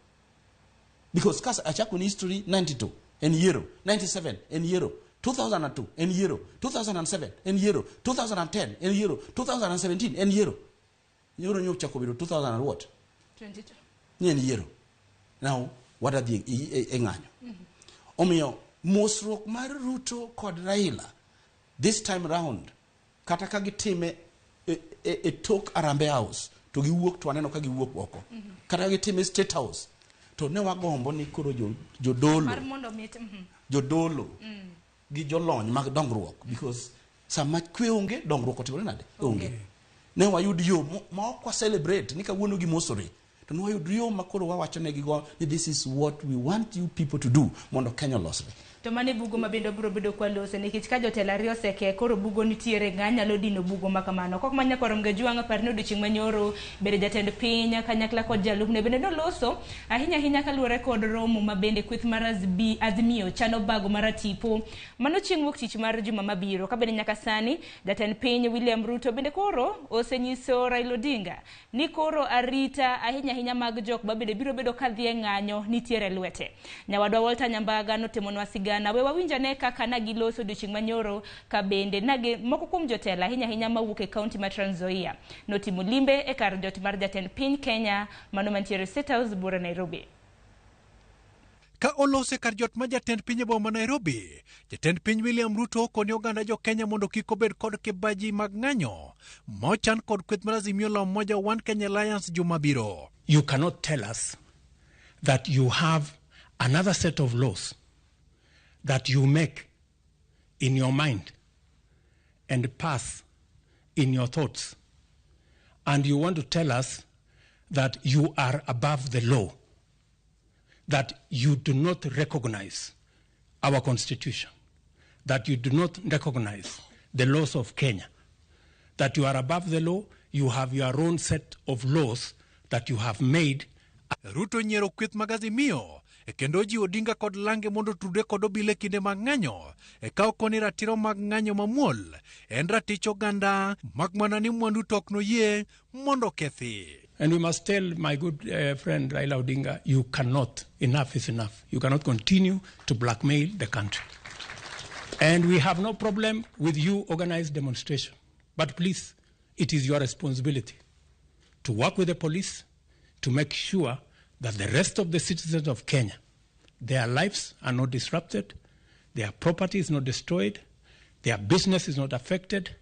Because kas achako ni history 92 en yiero, 97 en yiero, 2002 en yiero, 2007 en yiero, 2010 en yiero, 2017 en yiero. Yiero nyo ochako bedo 2000 and what? 22. Ni en yiero. Now, wadadhi e ng'anyo. Omiyo, mosruok mar Ruto kod Raila this time round, kata ka gitime e tok Harambee House, to giwuok to waneno ka giwuok oko. Kata ka gitime State House, to ne wagombo ni koro jodolo Mar mondo mit jodolo gi jolony mag dongruok because sama kwe onge dongruok otimore nade onge ne wayud yo ma ok wa celebrate ni kawuono gimosore to ne wayud yo ma koro wawacho negi go ni this is what we want you people to do mondo Kenya olosre. To mano e bugo ma bende wabiro bedo kwalose nikech ka jotelo ariyo oseke koro bugo nitiere ng'a nyalo dino bugo ma kamano. Kok ma nyakwar Mgajwang' par ni odiochieng' manyoro bende jatend piny kanyakla kod jalupne bende noloso ahinya ahinya kaluwore kod romo ma bende kweth mar Azimio chano bago mar tipo mano chieng' wuok tich mar juma mabiro. Ka bende nyaka sani jatend piny William Ruto bende koro osenyiso Raila Odinga ni koro arita ahinya ahinya mag jok ma bende biro bedo kadhi e ng'anyo nitiere lwete. Nyawadwa Walter Nyambaga notimonwa sigana we wawinjane kaka nagiloso odiochieng' manyoro ka bende nagi moko kuom jotelo ahinya ahinya mawuok e kaunti ma Trans Nzoia notimo limbe e kar jot mar jatend piny Kenya mano mantiere State House buora Nairobi. Ka olose kar jot ma jatend piny e boma ma Nairobi, jatend piny William Ruto okoni oganda jo Kenya mondo kik obed kod kibaji mag ng'anyo mochan kod kweth mar Azimio la Umoja One Kenya Alliance juma biro. You cannot tell us that you have another set of laws that you make in your mind and pass in your thoughts, and you want to tell us that you are above the law, that you do not recognize our constitution, that you do not recognize the laws of Kenya, that you are above the law, you have your own set of laws that you have made. Ruto nyiero kweth mag Azimio kendo jiwo Odinga kod lange mondo otudre kod obila e kinde mag ng'anyo e ka okoni ratiro mag ng'anyo mamuol en ratich oganda mak mana ni mwandu to ok noyie mondo okethi. And we must tell my good friend Raila Odinga, you cannot, enough is enough. You cannot continue to blackmail the country. And we have no problem with you organized demonstration. But please, it is your responsibility to work with the police to make sure that the rest of the citizens of Kenya, their lives are not disrupted, their property is not destroyed, their business is not affected,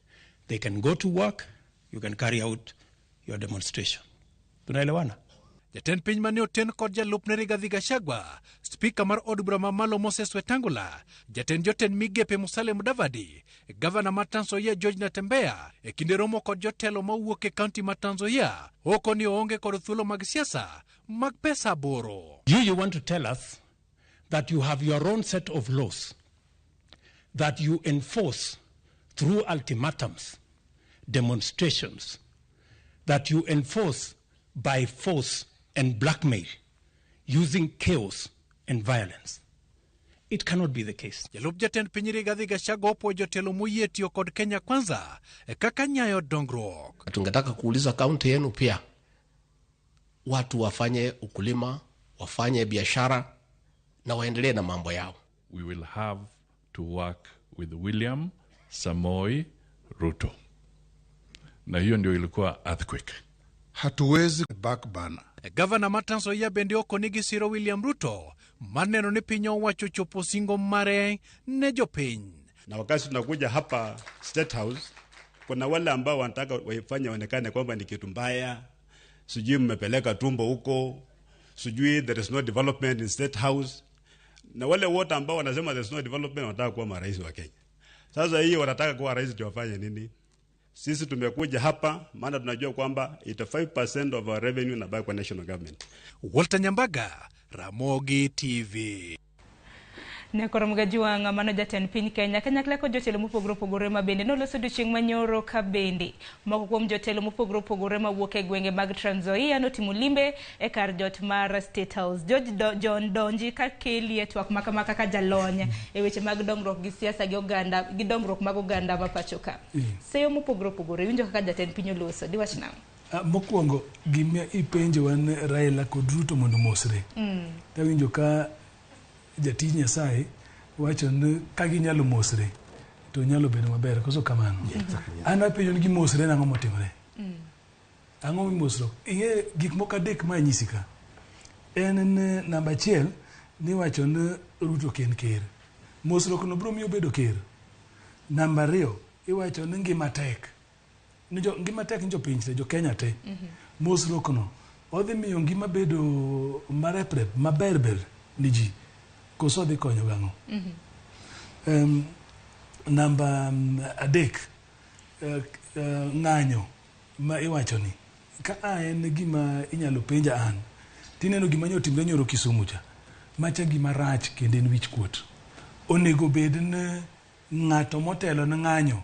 they can go to work, you can carry out your demonstration. Tunaelewana? Jatend piny mane oten kod jalupne Rigathi Gachagua, spika mar od bura mamalo Moses Wetangula, jatend jotend migepe Musalia Mudavadi, gavana ma Trans Nzoia George Natembeya e kinde romo kod jotelo mawuok e kaunti ma Trans Nzoia, oko ni oonge kod thuolo mag siasa mag pesa aboro. You want to tell us that you have your own set of laws that you enforce through ultimatums, demonstrations, that you enforce by force and blackmail, using chaos and violence. It cannot be the case. Jalup jatend piny Rigathi Gachagua opuoyo jotelo moyie tiyo kod Kenya Kwanza e kaka nyayo dongruok. Tungetaka kuuliza kaunti yenu pia, watu wafanye ukulima, wafanye biashara na waendelee na mambo yao. We will have to work with William Samoei Ruto. Na hiyo ndio ilikuwa earthquake. Hatuwezi back burner. Gavana ma Trans Nzoia bende okoni gi siro William Ruto maneno ni piny owacho chopo singo mare ne jopiny. Na wakati tunakuja hapa State House, kuna wale ambao wanataka waifanye waonekane kwamba ni kitu mbaya, sijui mmepeleka tumbo huko, sijui there is no development in State House. Na wale wote ambao wanasema there is no development wanataka kuwa marais wa Kenya. Sasa hiyo wanataka kuwa rais ndio wafanye nini? Sisi tumekuja hapa maana tunajua kwamba 85% of our revenue inabaki kwa national government. Walter Nyambaga, Ramogi TV. Nyakoro Mgajuang' mano jatend piny Kenya kanyakla kod jotelo mopogore opogore ma bende noloso odiochieng' manyoro ka bende moko kuom jotelo mopogore opogore mawuok e gwenge mag Trans Nzoia notimo limbe e kar jot mar State House. George John Donji ka keli e twak makama kaka jalony e weche mag dongruok gi siasa gi oganda gi dongruok mag oganda ma pacho ka. Seyo mopogore opogore iwinjo kaka jatend piny oloso diwach nang'o? Mokwongo gima ipenjo wan Raila kod Ruto mondo omosre. Tawinjo ka jatij Nyasaye wacho ni ka ginyalo mosre to nyalo bedo maber koso kamano. An apenjo ni gimosre nang'o motimore? Ang'o mimosruok? Ing'e gik moko adek ma anyisi ka. En ni namba achiel niwacho ni Ruto ok en ker. Mosruok no biro miyo obedo ker. Namba ariyo iwacho ni ngima tek. Ni jo, ngima tek ni jopiny te, jo Kenya te. Mosruok no odhi miyo ngima bedo mareprep maber ber ni ji. Koso odhi konyo gang'o? Namba adek ng'anyo ma iwacho ni ka a en gima inyalo penja an tineno gima nyo timre nyoro Kisumu cha macha gima rach kendo en wich kuot. Onego bed ni ng'ato motelo ne ng'anyo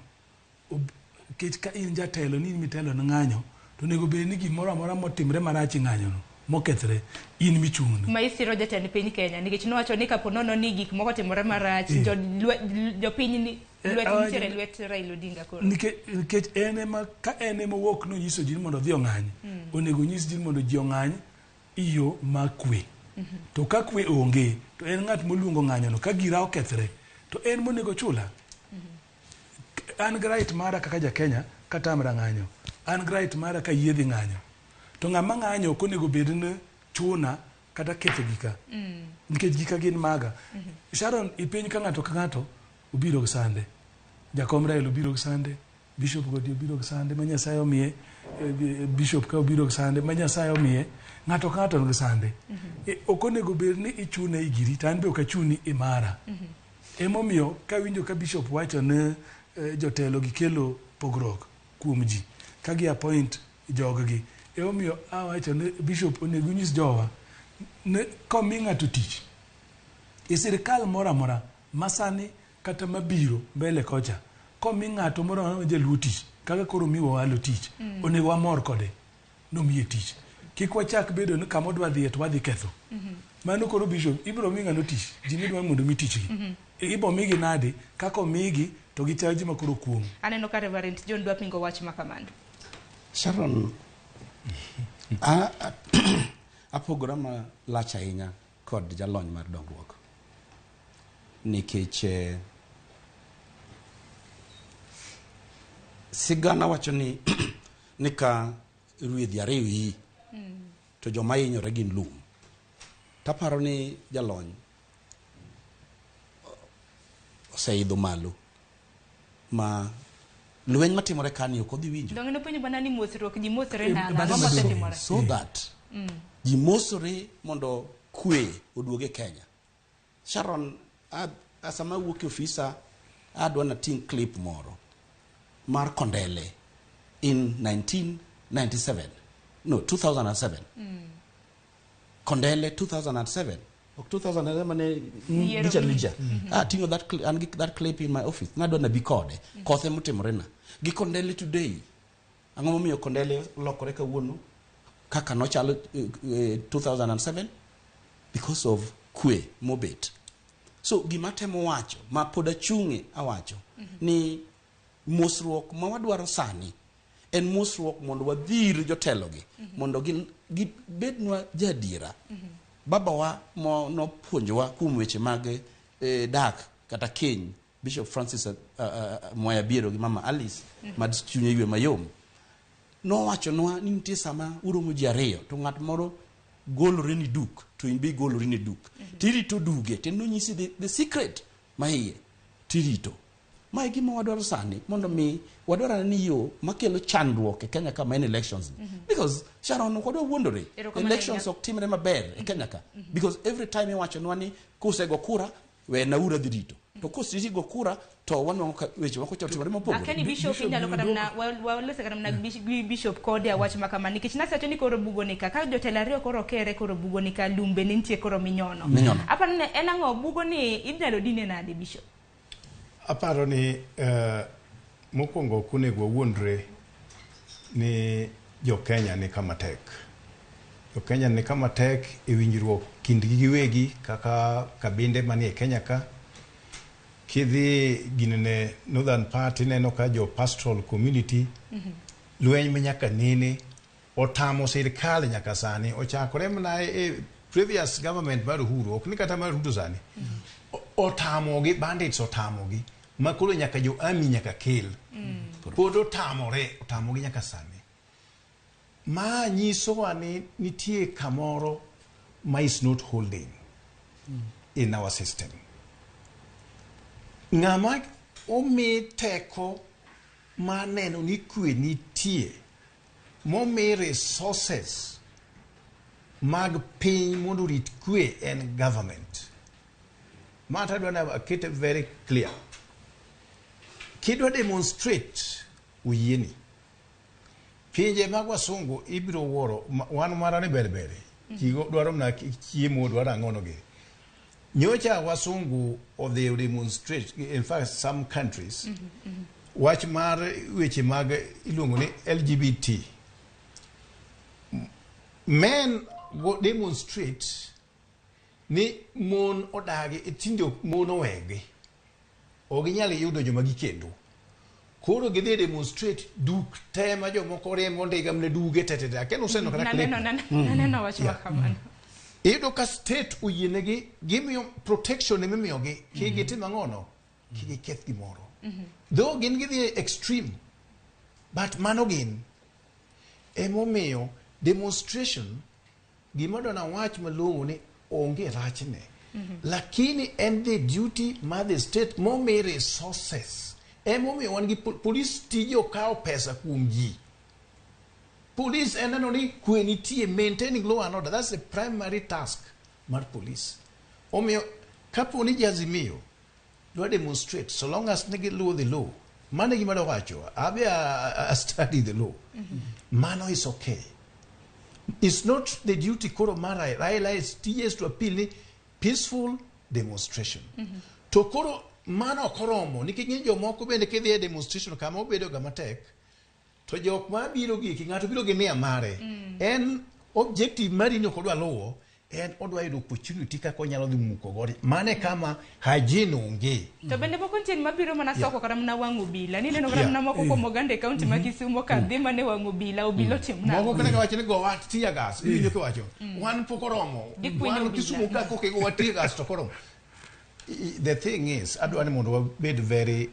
nikech ka in jatelo ni in mitelo ne ng'anyo to onego bed ni gimoro amora motimre marach e ng'anyo no mokethre in michung'ne. Ma isiro jatend piny Kenya nikech nowacho ni kapo nono ni gik moko otimore marach jopiny ni lwet nitiere lwet Raila Odinga koro. Nikech en ema ka en ema owuok nonyiso ji ni mondo odhi ong'any, onego onyis ji ni mondo ji ong'any e yo mar kwe. To ka kwe onge to en ng'at moluongo ng'anyo no ka gira okethre to en monego chula. An gi right mara kaka ja Kenya katamra ng'anyo. An gi right mara ka yie dhi ng'anyo. To ng'ama ng'anyo ok onego bed ni chuna kata ketho gika. Nikech gika gin maga. Sharon, ipenj ka ng'ato ka ng'ato obiro gi sande. Jakom Raila obiro gi sande, Bishop Godi obiro gi sande ma Nyasaye omiye, Bishop ka obiro gi sande ma Nyasaye omiye, ng'ato ka ng'ato nigi sande. Ok onego bed ni ichune e giri to an be ok achuni e mara. Emomiyo kawinjo ka Bishop wacho ni jotelo gikelo pogruok kuom ji ka gi appoint jog gi. Emomiyo awacho ni Bishop onego onyis jowa ni komi ng'ato tich e sirikal moro amora masani kata mabiro mbele kocha komi ng'ato moro amora ma jaluo tich kaka koro omiwa walo tich onego wamor kode nomiye tich. Kik wachak bedo ni kama odwa dhiye to wadhi ketho. Mano koro Bishop ibiro mi ng'ano tich ji midwa mondo mi tich gi. Ibo migi nade kaka omigi to gichal ji ma koro kuong'. Aneno ka Reverend John dwa pingo wach ma kamano. Sharon, apogora malach ahinya kod jalony mar dongruok nikech sigana wacho ni ni ka rwedhi ariyo yi to joma hinyore gin lum. Taparo ni jalony oseidho malo ma lweny matimore kani ok odhi winjo. Donge nopenjo mana ni mosruok ji mosre nang'o? Bado Ang'o mosetimore? So that ji mosore mondo kwe oduog e Kenya. Sharon, sama awuok e ofisa adwa nating' clip moro mar Kondele in 1997 no 2007. Kondele 2007 ok 2007 mane Richard Lija. Ating'o that clip, an gi that clip in my office. Nadwa nabi kode. Kothe motimore na. Gi Kondele today. Ang'o momiyo Kondele lokore kawuono kaka nochalo 2007? Because of kwe mobet. So gima temo wacho ma pod achung'e awacho ni mosruok ma wadwaro sani en mosruok mondo wadhir jotelogi mondo gibednwa jadiera. Babawa nopuonjowa kuom weche mag dak kata keny, Bishop Francis Mwaya Biero gi Mama Alice mad chunye ywe mayom nowachonwa ni nitie sama uromo ji ariyo to ng'at moro golore ni duk to in be igolori ni duk tirito duge to nonyisi the secret ma iye tirito. Ma e gima wadwaro sani mondo mi wadwaro ni yo makelo chandruok e Kenya ka ma en elections ni. Because Sharon ok wadwa wuondore. Elections ok timre maber e Kenya ka. Because every time iwachonwa ni kusego kura we naura dhi rito. To kositi go kura to wanwang'o ka weche moko chalo timore mopogore. Akia ni Bishop inyalo kata mana walose kata mana gi Bishop kode a wach ma kama nikech nasewacho ni koro bugo ni ka ka jotelo ariyo koro kere koro bugo ni ka lumbe ne nitie koro minyono. Minyono. Aparo ni en ang'o bugo ni inyalo dine nade Bishop? Aparo ni mokwongo ok onego wawuondre ni jo Kenya ni kama tek. Jo Kenya ni kama tek e winjruok kindgi giwegi kaka kabinde manie Kenya ka. Kidhi ginene Northern part ineno ka jo pastoral community lweny ma nyaka nene otamo sirkal nyaka sani ochakore mana e previous government mar Uhuru ok ni kata mar Ruto sani otamogi bandits otamogi ma koro nyaka jo army nyaka kel pod otamore otamogi nyaka sani. Ma nyisowa ni nitie kamoro ma is not holding in our system. Ng'ama omi teko mar neno ni kwe nitie, momi resources mag piny mondo orit kwe en government. Ma to adwa ni akete very clear. Kidwa demonstrate, oyieni. Pinje mag wasungu ibiro wuoro, wan mara ni ber ber. Ji dwaro mana chiemo, dwaro ang'ono gi. Nyocha wasungu odhi demonstrate, in fact some countries, wach mar weche mag iluongo ni LGBT. Men go demonstrate ni mon odagi, tinde mon owegi. Ok ginyal yudo joma gikendo. Koro gidhi demonstrate duk te ma jomoko riembo ndiga mne duge te te te. Akia ni useneno kata clip. Naneno wach ma kamano. Iyudo ka state oyienegi gimiyo protection emimiyogi kik gitim ang'ono kik giketh gimoro. Though gin gidhi extreme, but mano gin. Emomiyo demonstration gima adwa nawach malong'o ni onge rachne. Lakini en the duty mar the state momi resources. Emomiyo wan gi police tije okawo pesa kuom ji. Police en neno ni kwe nitie, maintaining law and order. That's the primary task mar police. Omiyo kapo ni jo Azimio dwa demonstrate, so long as ne giluwo the law, mano e gima adwa wacho. Abe a study the law. Mano is okay. It's not the duty koro mar Raila is tije is to appeal ni peaceful demonstration. To koro mano ok oromo nikech ng'eny jomoko bende kidhi e demonstration kama obedo ga matek to jok ma biro gi ng'ato biro gi nia mare en objective mari ni ok odwa luwo en odwa yudo opportunity kaka onyalo dhi muko godo mano e kama hygiene onge. To bende moko nitie mabiro mana soko kata mana wang' obila. Ni neno kata mana moko kuom oganda e kaunti ma Kisumo ka dhi mana e wang' obila, obila otim nang'o? Moko kata kawacho ni gowa tear gas, iwinjo kiwacho wan pok oromo Gikwinyo wan obila. Kisumu ka koka igowa tear gas to koro the thing is adwa ni mondo wabed very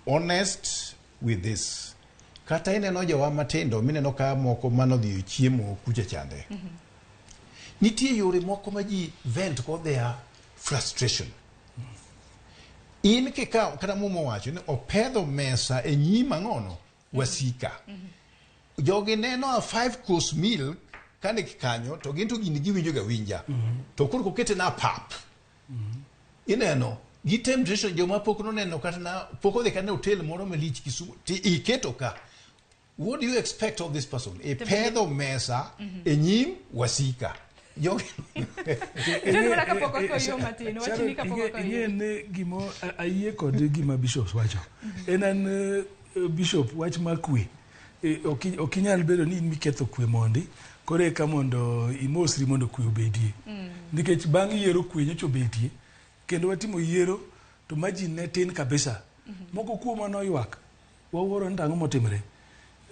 honest with this. Kata ineno jowa matindo mineno ka moko manodhi chiemo kucha chande. Nitie yore moko ma ji vent go their frustration. In kikawo kata Muma owacho ni opedho mesa e nyim ang'ono wasika. Jogi neno a five course meal kane kanyo to gin to gini giwinjo ga winja. To koro kokete na pap. Ineno gi temptation joma pok noneno kata na pok odhi kata ne hotel moro malich Kisumu ti iketo ka. What do you expect of this person? Ipedho mesa e nyim wasika. Jogi John mana kapok okoyo matin, wachni kapok okoyo. Ing'e ni gimo ayie kod gima Bishop wacho. En an Bishop wach mar kwe. Ok inyal bedo ni in miketho kwe mondi koro eka mondo imosri mondo kwe obedie. Nikech bang' yiero kwe nyocha obetie kendo watimo yiero to margin ne tin kabisa. Moko kuomwa noywak wawuoro ni to ang'o motimre.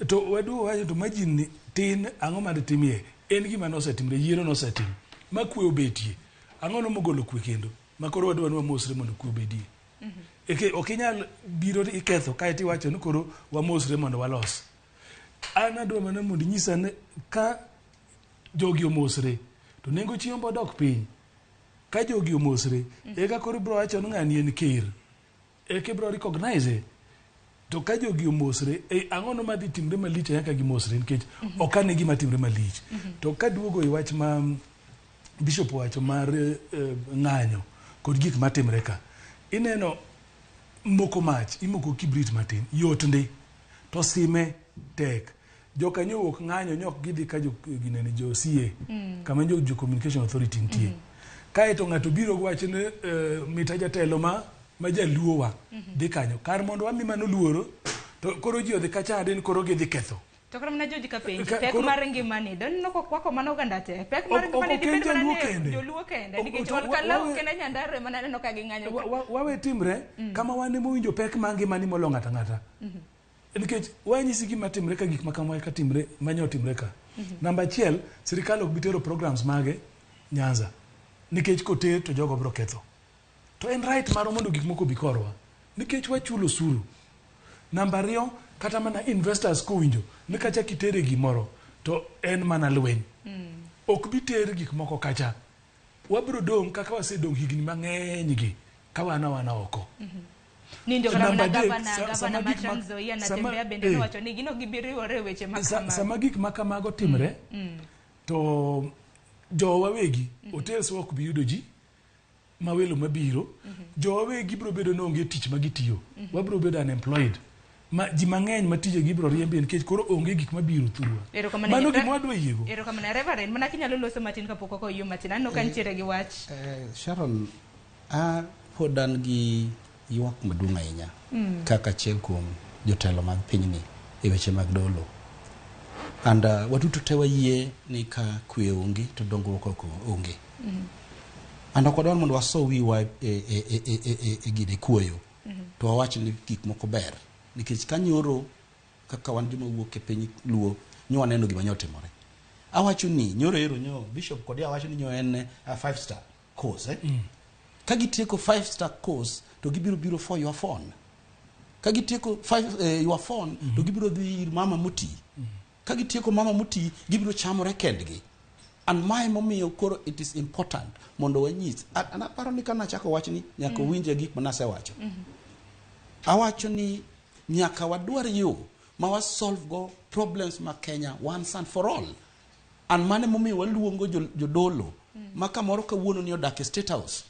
To waduogo wacho to margin ni tin ang'o maditimie? En gima nosetimre, yiero nosetim. Ma kwe obetie. Ang'o no mogolo kwe kendo? Ma koro wadwa ni wamosre mondo kwe obedie. Eke ok inyal biro to iketho kaeto iwacho ni koro wamosre mondo walos. An adwa mana mondo inyisa ni ka jogi omosre to nengo chiemo bodok piny. Ka jogi omosre, eka koro ibiro wacho ni ng'ani en ker. Eka ibiro recognize. To ka jogi omosre, ang'o no madhi timre malich ahinya ka gimosre nikech ok ane gima timre malich. To kaduogo e wach ma Bishop owacho mar ng'anyo kod gik matimre ka. Ineno moko mach, imoko kibrit matin, yot ndi. To sime tek. Jokanyo owuok ng'anyo nyok gidhi ka jo ginene jo CA kama jo Communication Authority nitie. Kaeto ng'ato biro wacho ni mita jatelo ma jaluo wa dhi kanyo. Kar mondo wami mano luoro, to koro ji odhi kacha ni koro gidhi ketho. To kata mana George kapenji, pek mar ngimani, doneno kokwako mana oganda te. Pek mar ngimani ok en dibed mana joluo ni kende. joluo kende. Nikech to od Kalau wawe- kende Nyandarua ema naneno ka ging'anyo ka. Wawe timre kama wan ema owinjo pek mar ngimani molo ng'ato ang'ata. Nikech wanyisi gima timre ka gik ma kamae ka timre manya otimre ka. Namba achiel, sirikal ok bi tero programs mage Nyanza. Nikech koter to jogo biro ketho. To en right marwa mondo gik moko obi korwa. Nikech wachulo osuru. Namba ariyo, kata mana investors kowinjo ni kacha kitere gimoro to en mana lweny. Ok bi ter gik moko kacha. Wabiro dong' kaka wasedong' higni mang'eny gi ka wan awana oko. Ninjo kata mana Namba adek, gavana, gavana sama ma gik ma- Trans Nzoia sama- Natembeya bende nowacho ni gin ok gibi riwore e weche ma kamago. Sama gik ma kamago timre, to jowa wegi, hotels wa ok bi yudo ji ma welo mabiro. Jowa wegi biro bedo ni onge tich ma gitiyo. Wabiro bedo unemployed. Ma ji mang'eny ma tijegi ibiro riembi nikech koro onge gik mabiro thurwa. Erokamano. Mano gima wadwa yiego. Erokamano Reverend, mana kinyalo loso matin kapok ok oyie matin. Aneno ka nitiere gi wach. Sharon, a pod an gi ywak maduong' ahinya kaka achiel kuom jotelo mag pinyni e weche mag dolo. And waduto te wayie ni ka kwe onge to dongruok ok onge. And ok wadwar mondo waso wiwa e gine kuoyo to wawach ni gik moko ber nikech ka nyoro kaka wan joma wuok e piny luo nyo waneno gima nyo otimore. Awacho ni nyoro ero nyo Bishop Kodia wacho ni nyo en a 5 star course Ka gitieko 5 star course to gibiro biro for your phone. Ka gitieko your phone to gibiro dhi ir mama moti. Ka gitieko mama moti gibiro chamore kendgi. And mae momiyo koro it is important mondo wanyis. An aparo ni kanachako wachni nyaka uwinje gik manasewacho. Awacho ni nyaka wadwar yo ma wa solve go problems ma Kenya once and for all. And mane momiyo waluongo jodolo ma kamoro kawuono ni odak e State House.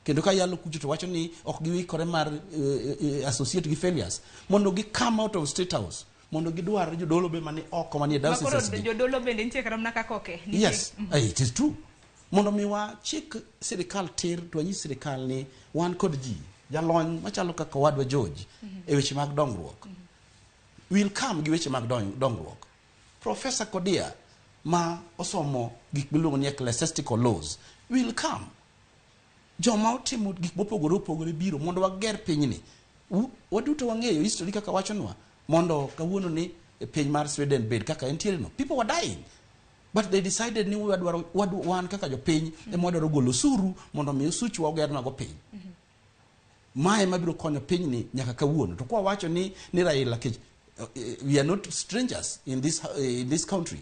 Kendo ka yalo kucho to wacho ni ok giwikore mar associate gi failures mondo gi come out of State House mondo gidwar jodolo be mani oko manie Ma koro dioceses gi. jodolo bende nitie kata mana kaka oke. Nitie- Yes, it is true. Mondo mi wachik sirikal tir to wanyis sirikal ni wan kod ji jalony machalo kaka owadwa George e weche mag dongruok. Will come gi weche mag dongruok. Professor Kodia ma osomo gik miluongo ni ecclesiastical laws will come. Joma otimo gik mopogore opogore biro mondo wager pinyni. Waduto wang'eyo history kaka wachonwa mondo kawuono ni e piny mar Sweden bed kaka entiere no. People were dying. But they decided ni wadwaro, wan kaka jopiny ema wadwaro golo osuru mondo mi osuchwa ogernago piny. Mae ema biro konyo pinyni nyaka kawuono. To kwa wacho ni Raila kech, we are not strangers in this country.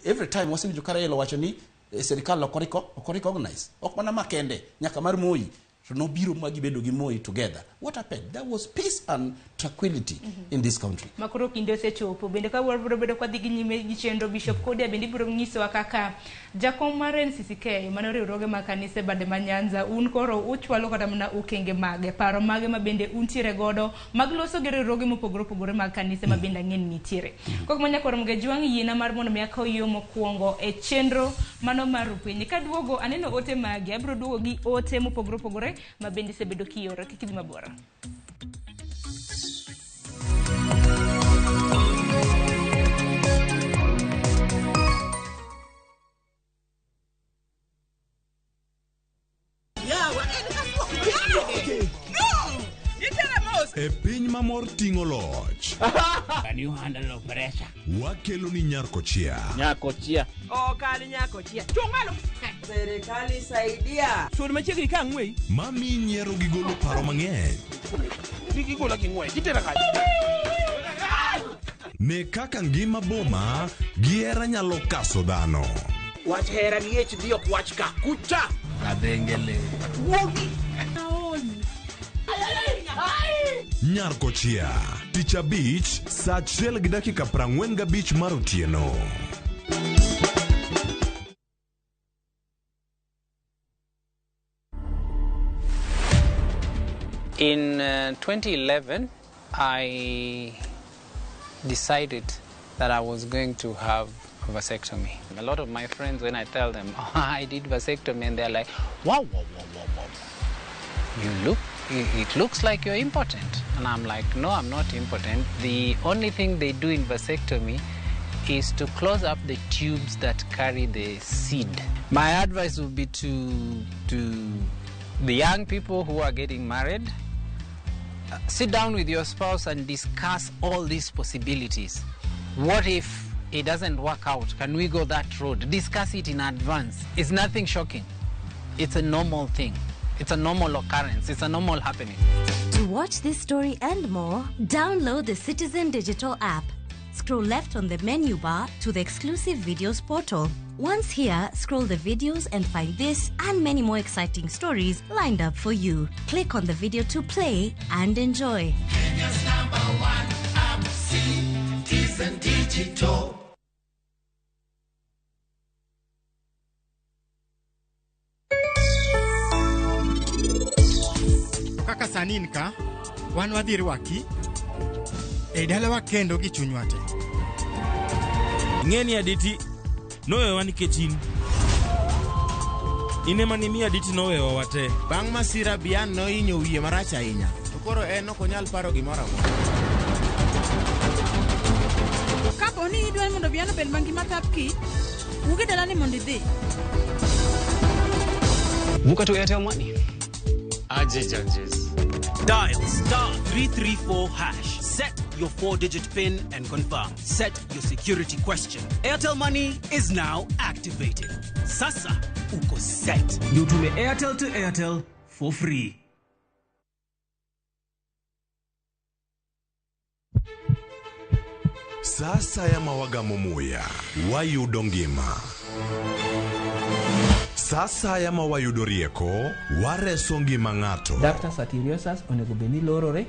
Every time wasewinjo ka Raila wacho ni sirikal ok recognize. Ok mana makende, nyaka mar Moi. To nobiro ma gibedo gi Moi together. What happened? There was peace and tranquility in this country. Makoro kinde osechopo. Bende ka wabiro bedo kwa dhi gi nyime gi chenro Bishop Kodia bende ibiro nyisowa kaka jakom mar NCCK mano riwruoge mag kanise bade ma Nyanza un koro uchwalo kata mana okenge mage paro mage ma bende untiere godo mag loso gi riwruoge mopogore opogore mag kanise ma bende ang'e ni nitiere. Kok manya koro Mgejwang' yiena mar mondo mi akaw yo mokwongo e chenro mano mar Rupiny. Kaduogo aneno ote magi, abiro duogo gi ote mopogore opogore ma bende isebedo kioro. Kik idhi mabor. E piny ma mor ting'o loch. Can you handle pressure? Wakelo ni Nyarkochia. Nyakochia. Ok an nyakochia. Chung' malo. Serikali saidia. Sud machiegni ka ang'weyi. Mami nyiero gi golo paro mang'eny. Kik igola gi ng'wech, itera kanye? Ne kaka ngima boma gi hera nyalo kaso dhano. Wach hera gi HD ok wach ka. Kucha. Kadhengele. Wuogi. Nyarkochia. Tich abich, saa 1:45 mar otieno. In 2011, I decided that I was going to have a vasectomy. A lot of my friends, when I tell them, oh, I did vasectomy, and they're like, wow, wow, wow, wow, wow. It looks like you're impotent. And I'm like, no, I'm not impotent. The only thing they do in vasectomy is to close up the tubes that carry the seed. My advice would be to the young people who are getting married, sit down with your spouse and discuss all these possibilities. What if it doesn't work out? Can we go that road? Discuss it in advance. It's nothing shocking. It's a normal thing. It's a normal occurrence. It's a normal happening. To watch this story and more, download the Citizen Digital app. Scroll left on the menu bar to the exclusive videos portal. Once here, scroll the videos and find this and many more exciting stories lined up for you. Click on the video to play and enjoy. Kenya's number one app, Citizen Digital. Kaka sani in ka, wan wadhi rwaki e dalawa kendo gi chunywa te. Ing'e ni Aditi nowewa nikech in. In ema nimiyo Aditi nowewa wate. Bang' masira Bian nohinyo wiye marach ahinya. To koro en ok onyal paro gimoro amora. Kapo ni idwa ni mondo Bian obed mangima thapki, wuog e dalani mondo idhi. Vuka to Airtel Money. Aje judges. Dial star 334 hash. Set your 4-digit PIN and confirm. Set your security question. Airtel Money is now activated. Sasa uko set. Ndio utume Airtel to Airtel for free. Sasa ya mawagamo muya wayudo ngima. Sasa ya mawayudo rieko wareso ngima ng'ato. Ductus arteriosus onego bed ni lorore,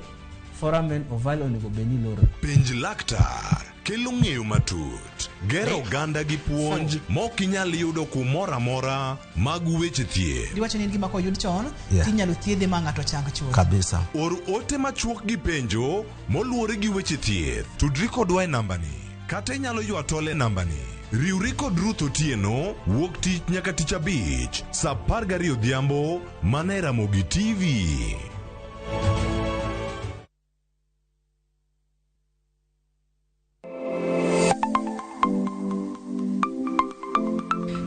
foramen ovale onego bed ni lorore. Penj laktar kelo ng'eyo matut, gero oganda gi puonj mok inyal yudo kumoro amora mag weche thieth. Diwacho ni en gima koyud chon, tinyalo thiedhe ma ng'ato chang chuth. Kabisa. Or ote machuok gi penjo moluwore gi weche thieth. Tudri kodwa e nambani kata inyalo ywa tol e nambani. Riwri kod Ruth Otieno wuok tich nyaka tich abich saa 12 odhiambo mana e Ramogi TV.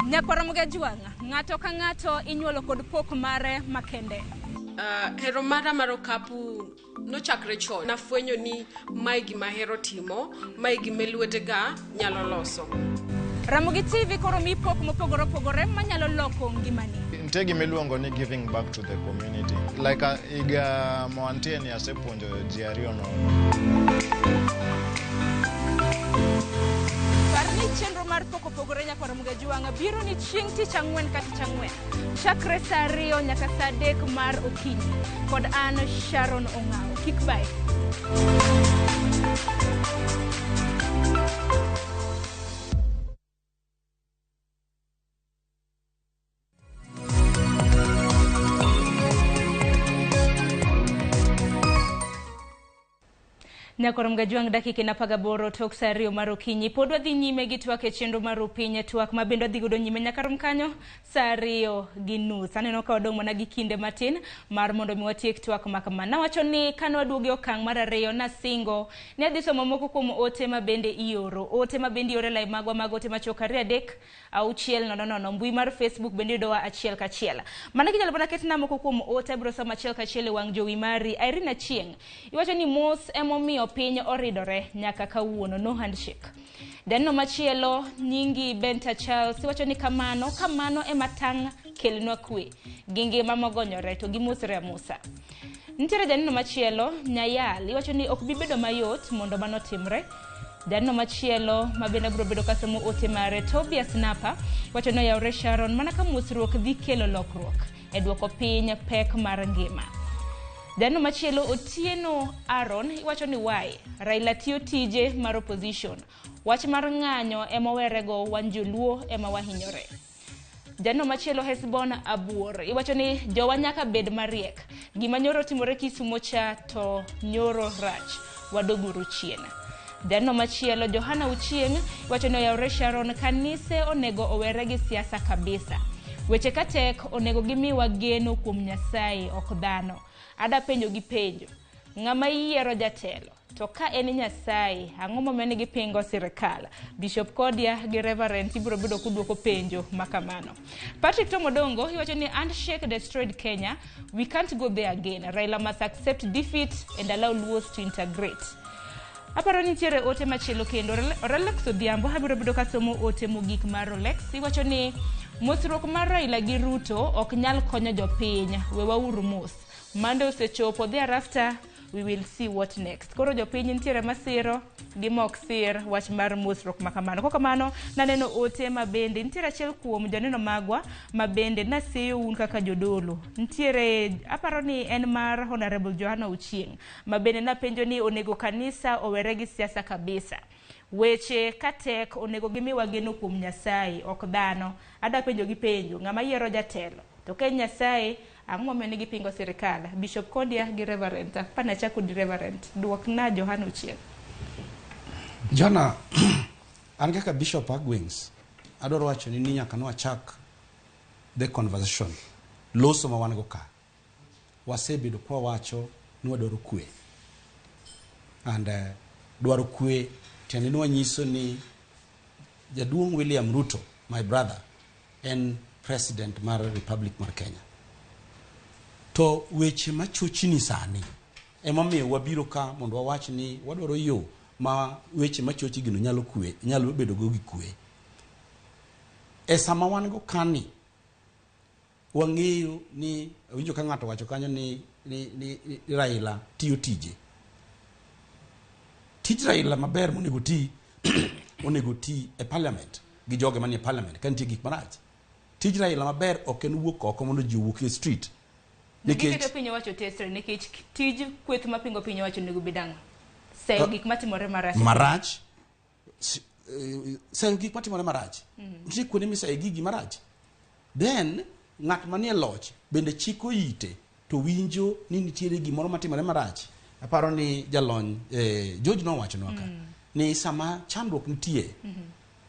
Nyakwara Mugajwang', ng'ato ka ng'ato inyuolo kod pok mare makende. Hero mara mar okapu nochakre chon. Nafwenyo ni mae gima ahero timo, mae gima lwetega nyalo loso. Ramogi TV koro mi pok mopogore opogore manyalo loko ngimani. Nitie gima iluongo ni giving back to the community. Like higa mawantie ni asepuonjo ji ariyo nono. Par ni chenro mar pok opogore nyakwara Mugajwang' biro ni chieng' tich ang'wen ka tich ang'wen. Chakre saa 2 nyaka saa 3 mar okinyi. Kod an Sharon Ong'awo. Kik bae. Nyakwara Mugajwang' dakika en 18 tok saa 2 mar okinyi. Pod wadhi nyime gi twak e chenro mar Upiny twak ma bende wadhi godo nyime nyaka rom kanyo saa 2:30. Aneno ka wadong' mana gi kinde matin mar mondo mi watiek twak ma kama. Nawacho ni kane waduogo e okang' mar 2 nasingo ni adhi somo moko kuom ote ma bende ioro. Ote ma bende ioro e lai magwa mag ote machuok 2 3 6 0 0. Mbui mar Facebook bende yudowa achiel kachiel. Mana kinyalo mana ketna moko kuom ote abiro somo achiel kachiel e wang' jowi mari. Irene Achieng' iwacho ni mos emomiyo piny oridore nyaka kawuono, no handshake. Janeno machielo nyingi Benta Charles iwacho ni kamano kamano ema tang' kelnwa kwe gi ngima mogonyore to gimosre amosa. Nitiere janeno machielo Nyayal iwacho ni ok bi bedo mayot mondo mano timre. Janeno machielo ma bende biro bedo kasomo ote mare Tobias Napa iwacho ni oyawre Sharon mana ka mosruok dhi kelo lokruok e duoko piny pek mar ngima. Janeno machielo Otieno Aaron iwacho ni why Raila tiyo tije mar opposition. Wach mar ng'anyo ema owerego wan joluo ema wahinyore. Jano machielo Hesbon Abuor iwacho ni jowa nyaka bed mariek. Gima nyoro timore Kisumo cha to nyoro rach. Wadoguru chien. Jano machielo Johana Uchieng iwacho ni oyawre Sharon kanise onego owere gi siasa kabisa. Weche ka tek onego gimiwa geno kuom Nyasaye ok dhano. Ada penjo gi penjo. Ng'ama yiero jatelo to ka en Nyasaye ang'o momiyo ni gipingo sirikal? Bishop Kodia gi Reverend ibiro bedo kuduoko penjo makamano. Patrick Tomodongo iwacho ni handshake destroyed Kenya. We can't go there again. Raila must accept defeat and allow Luos to integrate. Aparo ni nitiere ote machielo kendo. Rolex Odhiambo abiro bedo kasomo ote mogik mar Rolex. Iwacho ni mosruok mar Raila gi Ruto ok nyal konyo jopiny. Wewauru mos. Mande osechopo thereafter we will see what next. Koro jopiny nitiere masiro gi mok sir wach mar mosruok makamano. Kokamano naneno ote mabende nitiere achiel kuom joneno magwa mabende naseyo un kaka jodolo. Nitiere aparo ni en mar Honorable Johana Ochieng mabende napenjo ni onego kanisa owere gi siasa kabisa. Weche ka tek onego gimiwa geno kuom Nyasaye ok dhano. Ada penjo gi penjo ng'ama yiero jatelo to ka en Nyasaye ang'o momiyo ni gipingo sirikal? Bishop Kodia gi Reverend. Pana chako di Reverend. Duokna Johana Ochieng. Jona, an kaka Bishop Agwings, adwaro wacho ni nyaka nwachak the conversation. Loso ma wan go ka. Wasebedo kwa wacho ni wadwaro kwe. And dwaro kwe tiende ni wanyiso ni jaduong' William Ruto, my brother, en president mar Republic mar Kenya. To weche machochni sani emomiyo wabiro ka mondo wawach ni wadwaro yo ma weche machochi gino nyalo kwe, nyalo bedo go gi kwe. E sama wan go kani, wang'eyo ni awinjo ka ng'ato wacho kanyo ni Raila tiyo tije. Tij Raila maber monego ti onego ti e parliament gi joge manie parliament ka nitie gik marach. Tij Raila maber ok en wuok oko mondo ji owuok e street. Nikech piny owacho tesre nikech tij kweth mapingo piny owacho onego bed ang'o? Seyo gik matimore marach. Marach. Seyo gik matimore marach. Nitie kuonde miseyo gigi marach. Then ng'at manie loch bende chiko ite to winjo ni nitiere gimoro matimore marach. Aparo ni jalony George nowachonwa ka ni sama chandruok nitie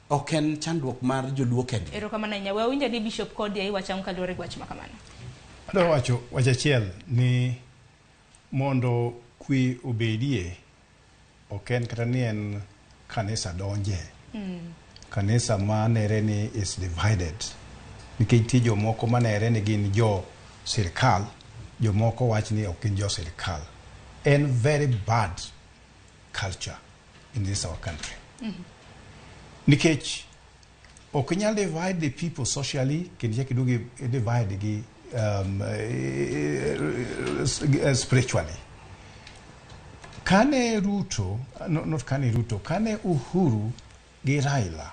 ok en chandruok mar joluo kendgi. Erokamano ahinya. We awinjo ni Bishop Kodia iwacho ang'o kaluwore gi wach makamano? Adwa wacho wach achiel ni mondo kwe obedie ok en kata ni en kanisa donje. Kanisa manere ni is divided. Nikech nitie jomoko manere ni gin jo sirikal, jomoko wach ni ok gin jo sirikal. En very bad culture in this our country. Nikech ok inyal divide the people socially kendo ichak iduog i divide gi spiritually. Kane Ruto, no, not kane Ruto, kane Uhuru gi Raila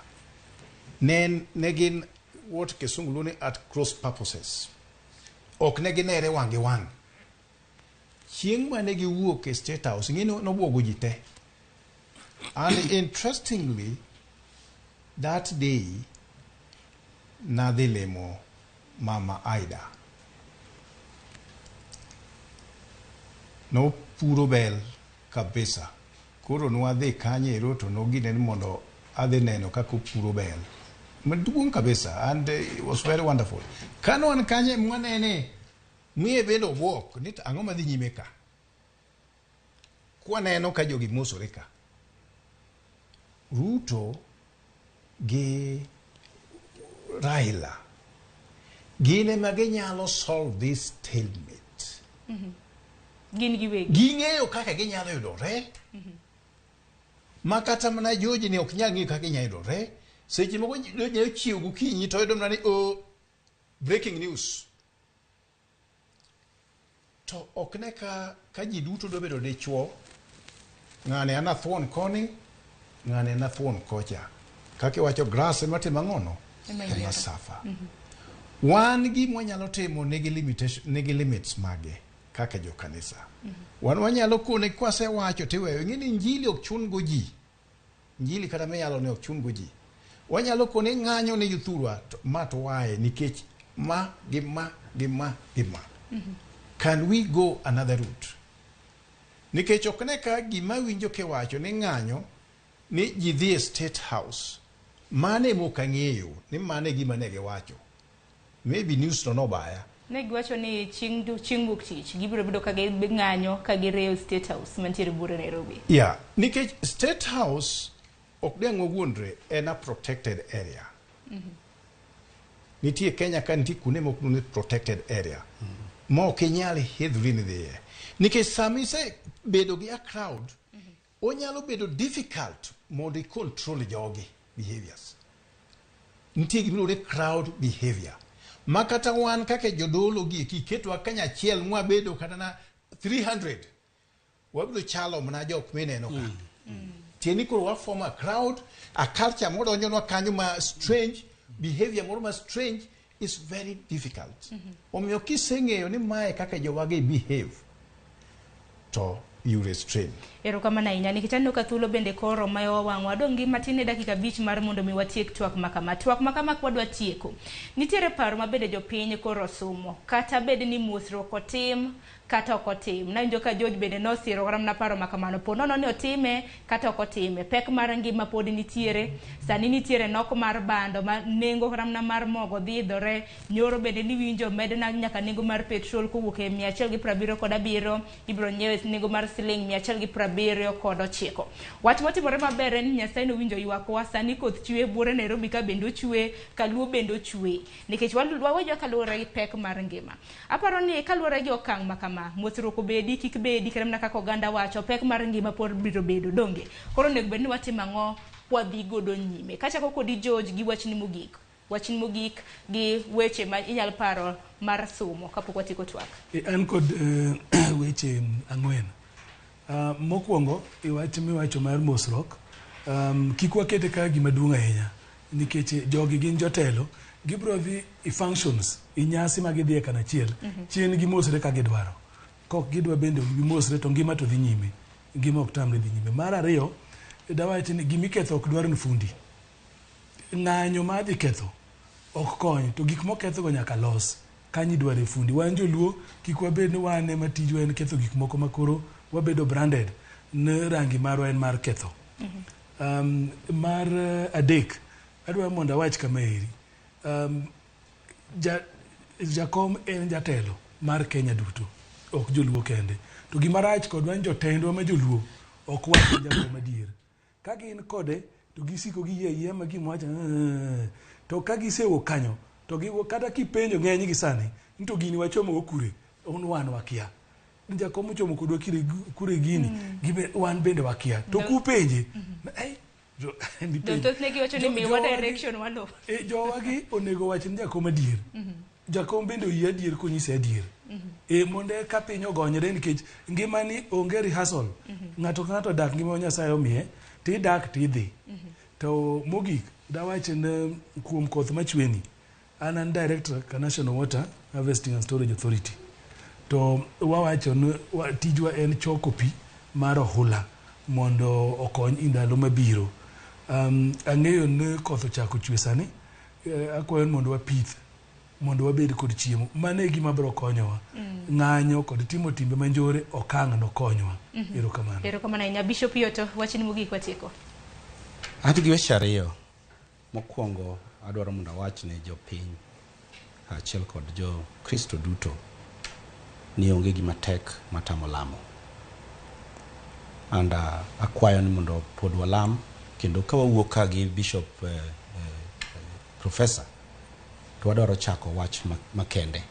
ne gin what Kisungu luongo ni at cross purposes. Ok ne ginere wang' gi wang'. Chieng' mane giwuok e State House, ing'e ni nobuogo ji te. And interestingly, that day, nadhi limo Mama Aida. Nopuro bel kabisa. Koro nwadhi kanye ero to nogine ni mondo adhi neno kaka opuro bel. Maduong' kabisa, and it was very wonderful. Kane wan kanye mwanene, miye bende obwok ni to ang'o madhi nyime ka. Kwaneno ka jogi mosore ka. Ruto gi Raila gin ema ginyalo solve this stalemate. Gin giwegi. Ging'eyo kaka ginyalo yudore. Ma kata mana George ni ok nyal ng'eyo kaka ginyalo yudore. Seche moko George nyalo chiewo gokinyi to oyudo mana ni oh, breaking news. To ok ne ka ji duto dwa bedo dichuo, ng'ane an athuon koni, ng'ane an athuon kocha. Kaka iwacho grass ema timo ang'ono? Ema suffer. Wan gima wanyalo timo nigi limitation, nigi limits mage kaka jo kanisa. Wan wanyalo kone kwasewacho tiweyo. Ing'e ni injili ok chun go ji. Injili kata miyalo ni ok chun go ji. Wanyalo kone ng'anyo ne jothurwa to ma to wae nikech ma gi ma gi ma gi ma. Can we go another route? Nikech ok ne ka gima winjo kiwacho ni ng'anyo ni ji dhi e State House. Mano ema ok ang'eyo ni mano e gima ne giwacho. Maybe news no nobaya. Ne giwacho ni chieng' chieng' wuok tich gibiro bedo ka ging'anyo ka gireyo State House mantiere buore Nairobi. Yeah, nikech State House ok dang' wawuondre en a protected area. Nitie Kenya ka nitie kuonde moko ni protected area. Ma ok inyal hidhri ni dhiye. Nikech sama isebedo gi a crowd, onyalo bedo difficult mondo i control jogi behaviors. Nitie gimiluongo ni crowd behavior. Ma kata wan kaka jodolo gi eki iketwa kanyachiel mwabedo kata na 300 wabiro chalo mana jok mineno ka. Tiende ni koro wa form a crowd, a culture modonjonwa kanyo ma strange, behavior moro ma strange is very difficult. Omiyo kiseng'eyo ni mae kaka jowagi behave, to you restrain. Erokamano ahinya nikech aneno ka thuolo bende koro mayowa wang'wa. Adong' gi matin ne dakika 5 mar mondo mi watiek twak makama. Twak makama kwadwa tieko. Nitiere paro ma bende jopiny koro osumo. Kata bed ni mosruok otim kata ok otim. Nawinjo ka George bende nosiro kata mana paro makamano. Po nono ni otime kata ok otime. Pek mar ngima pod nitiere. Sani nitiere nok mar bando ma nengo kata mana mar mogo dhi idhore. Nyoro bende niwinjo medna nyaka nengo mar petrol kowuok e 177 ibiro nyiewe nengo mar siling 179. Wach motimore maber en ni Nyasaye nowinjo ywakwa. Sani koth chwe buore Nairobi ka bende ochwe, Kaluo bende ochwe. Nikech wawejo kaluwore gi pek mar ngima. Aparo ni kaluwore gi okang' ma kama, mosruok obedi kik bedi kata mana kaka oganda wacho, pek mar ngima pod biro bedo donge. Koro onego bed ni watimo ang'o kwadhi godo nyime. Kachako kodi George gi wachni mogik. Wachni mogik gi weche ma inyalo paro mar somo kapok watieko twak. An kod weche 4. Mokwongo, e wach miwacho mar mosruok, kik wakete kaka gima duong' ahinya nikech jogi gin jotelo, gibiro dhi e functions, e nyasi ma gidhiye kanachiel, chien gimosre ka gidwaro. Kok gidwa bende ok gimosre to ngima to dhi nyime. Ngima ok tamre dhi nyime. Mar ariyo, dawach ni gimiketho ok dwar ni fundi. Ng'anyo ma dhi ketho ok kony, to gik mokethogo nyaka los. Kanyo idware fundi. Wan joluo kik wabed ni wan ema tijwa en ketho gik moko ma koro wabedo branded ne rangi marwa en mar ketho. Mar adek, adwa mondo awach kama eri. Jakom en jatelo mar Kenya duto, ok joluo kende. To gima rach kodwa en jotendwa ma joluo ok wach ne jakom adier. Ka gin kode to gisiko giyie ayieya ma gima wacho to ka gisewuok kanyo to kata kipenjo ng'eny gi sani ni to gini wachomo go kure, un wan wakia. Jakom ochomo kodwa kure gini, wan bende wakia. To kupenje, Thothne giwacho ni miwa direction waluw. Jowagi onego wach ni jakom adier. Jakom bende oyie adier konyise adier. Mondo eka piny ogonyre nikech ngimani onge rehearsal. Ng'ato ka ng'ato odak ngima ma Nyasaye omiye, tidak tidhi. To mogik, dawach ni kuom koth machweni, an director ka National Water Harvesting and Storage Authority. To wawacho ni tijwa en choko pi mar ohula mondo okony e ndalo mabiro. Ang'eyo ni koth ochako chwe sani, akwayo ni mondo wapith mondo wabed kod chiemo. Mano e gima biro konyowa. Ng'anyo kod timo timbe manjore ok ang' nokonywa. Erokamano. Erokamano ahinya. Bishop Yoto, wachni mogik watieko. An gi weche 2. Mokwongo adwaro mondo awach ne jopiny kaachiel kod jo Kristo duto ni onge gima tek matamo lamo. And akwayo ni mondo pod walam kendo ka wawuok ka gi Bishop Professor to wadwaro chako wach makende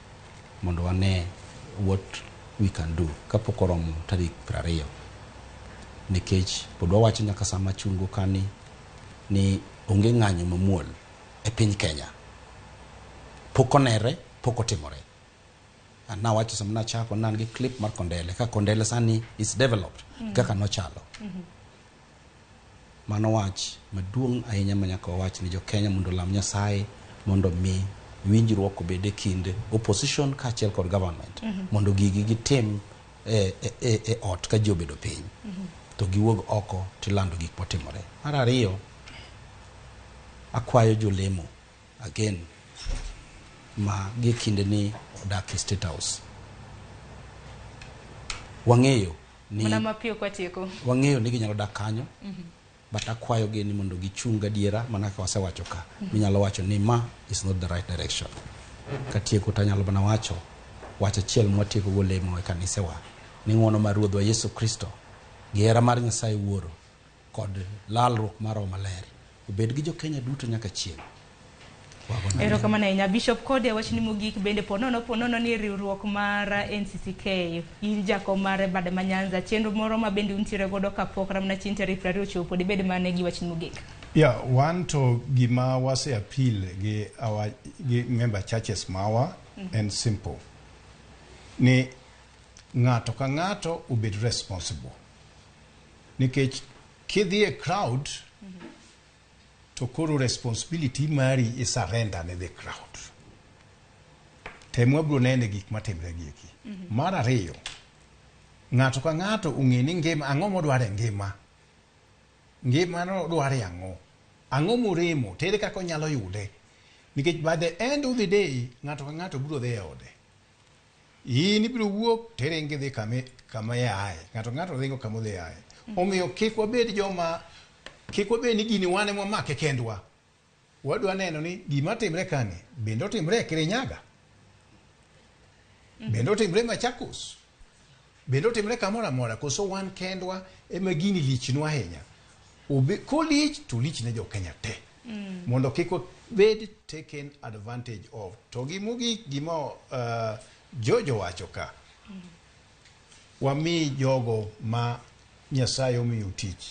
mondo wane what we can do kapok oromo tarik 20. Nikech pod wawacho nyaka sama chungo kani ni onge ng'anyo mamuol e piny Kenya. Pok onere, pok otimore. Nawacho sama nachako nan gi clip mar Kondele, ka Kondele sani is developed kaka nochalo. Mano wach maduong' ahinya ma nyaka wawach ni jo Kenya mondo olam Nyasaye mondo mi winjruok obed e kind opposition kaachiel kod government mondo gigi gitim e ot ka ji obedo piny to giwuog oko tilando gik motimore. Mar ariyo, Akwayo jolemo again ma gi kinde ni odak e State House. Wang'eyo ni Mana mapiyo kwatieko. Wang'eyo ni ginyalo dak kanyo, but akwayogi ni mondo gichung gadiera mana kaka wasewacho ka. Minyalo wacho ni ma is not the right direction. Katieko to anyalo mana wacho wach achiel mwatieko go lemo e kanisewa ni ng'wono mar Ruodhwa Yesu Kristo gi hera mar Nyasaye Wuoro kod lalruok mar Roho Maler obed gi jo-Kenya duto nyaka chieng'. Erokamano ahinya Bishop Kode, wachni mogik bende ponono ni riwruok mar NCCK in jakom mar bade ma Nyanza, chenro moro ma bende untiere godo kapok ramna chieng' tarik 20 ochopo, dibed mane gi wachni mogik? Yeah, wan to gima wase appeal gi our gi member churches mawa en simple. Ni ng'ato ka ng'ato obed responsible. Nikech kidhi e crowd to koro responsibility mari i surrender ne the crowd. Tem wabiro nene gik matimre gi eki. Mar ariyo, ng'ato ka ng'ato ong'e ni ngima ang'o modwaro e ngima. Ngima no dware ang'o? Ang'o moremo? Tere kaka onyalo yude. Nikech by the end of the day, ng'ato ka ng'ato biro dhi e ode. In ibiro wuok tiringo idhi kama iaye. Ng'ato ka ng'ato ringo kama odhi aye. Omiyo kik wabed joma kik wabed ni gini wan ema wamake kendwa. Wadwa neno ni gima timre kani bende otimre e Kirinyaga. Bende otimre Machakos. Bende otimre kamoro amora koso wan kendwa ema gini lichnwa ahinya. Kolich to lich ne jo Kenya te. Mondo kik wabed taken advantage of. To gi mogik gima Jojo wacho ka. Wami jogo ma Nyasaye omiyo tich.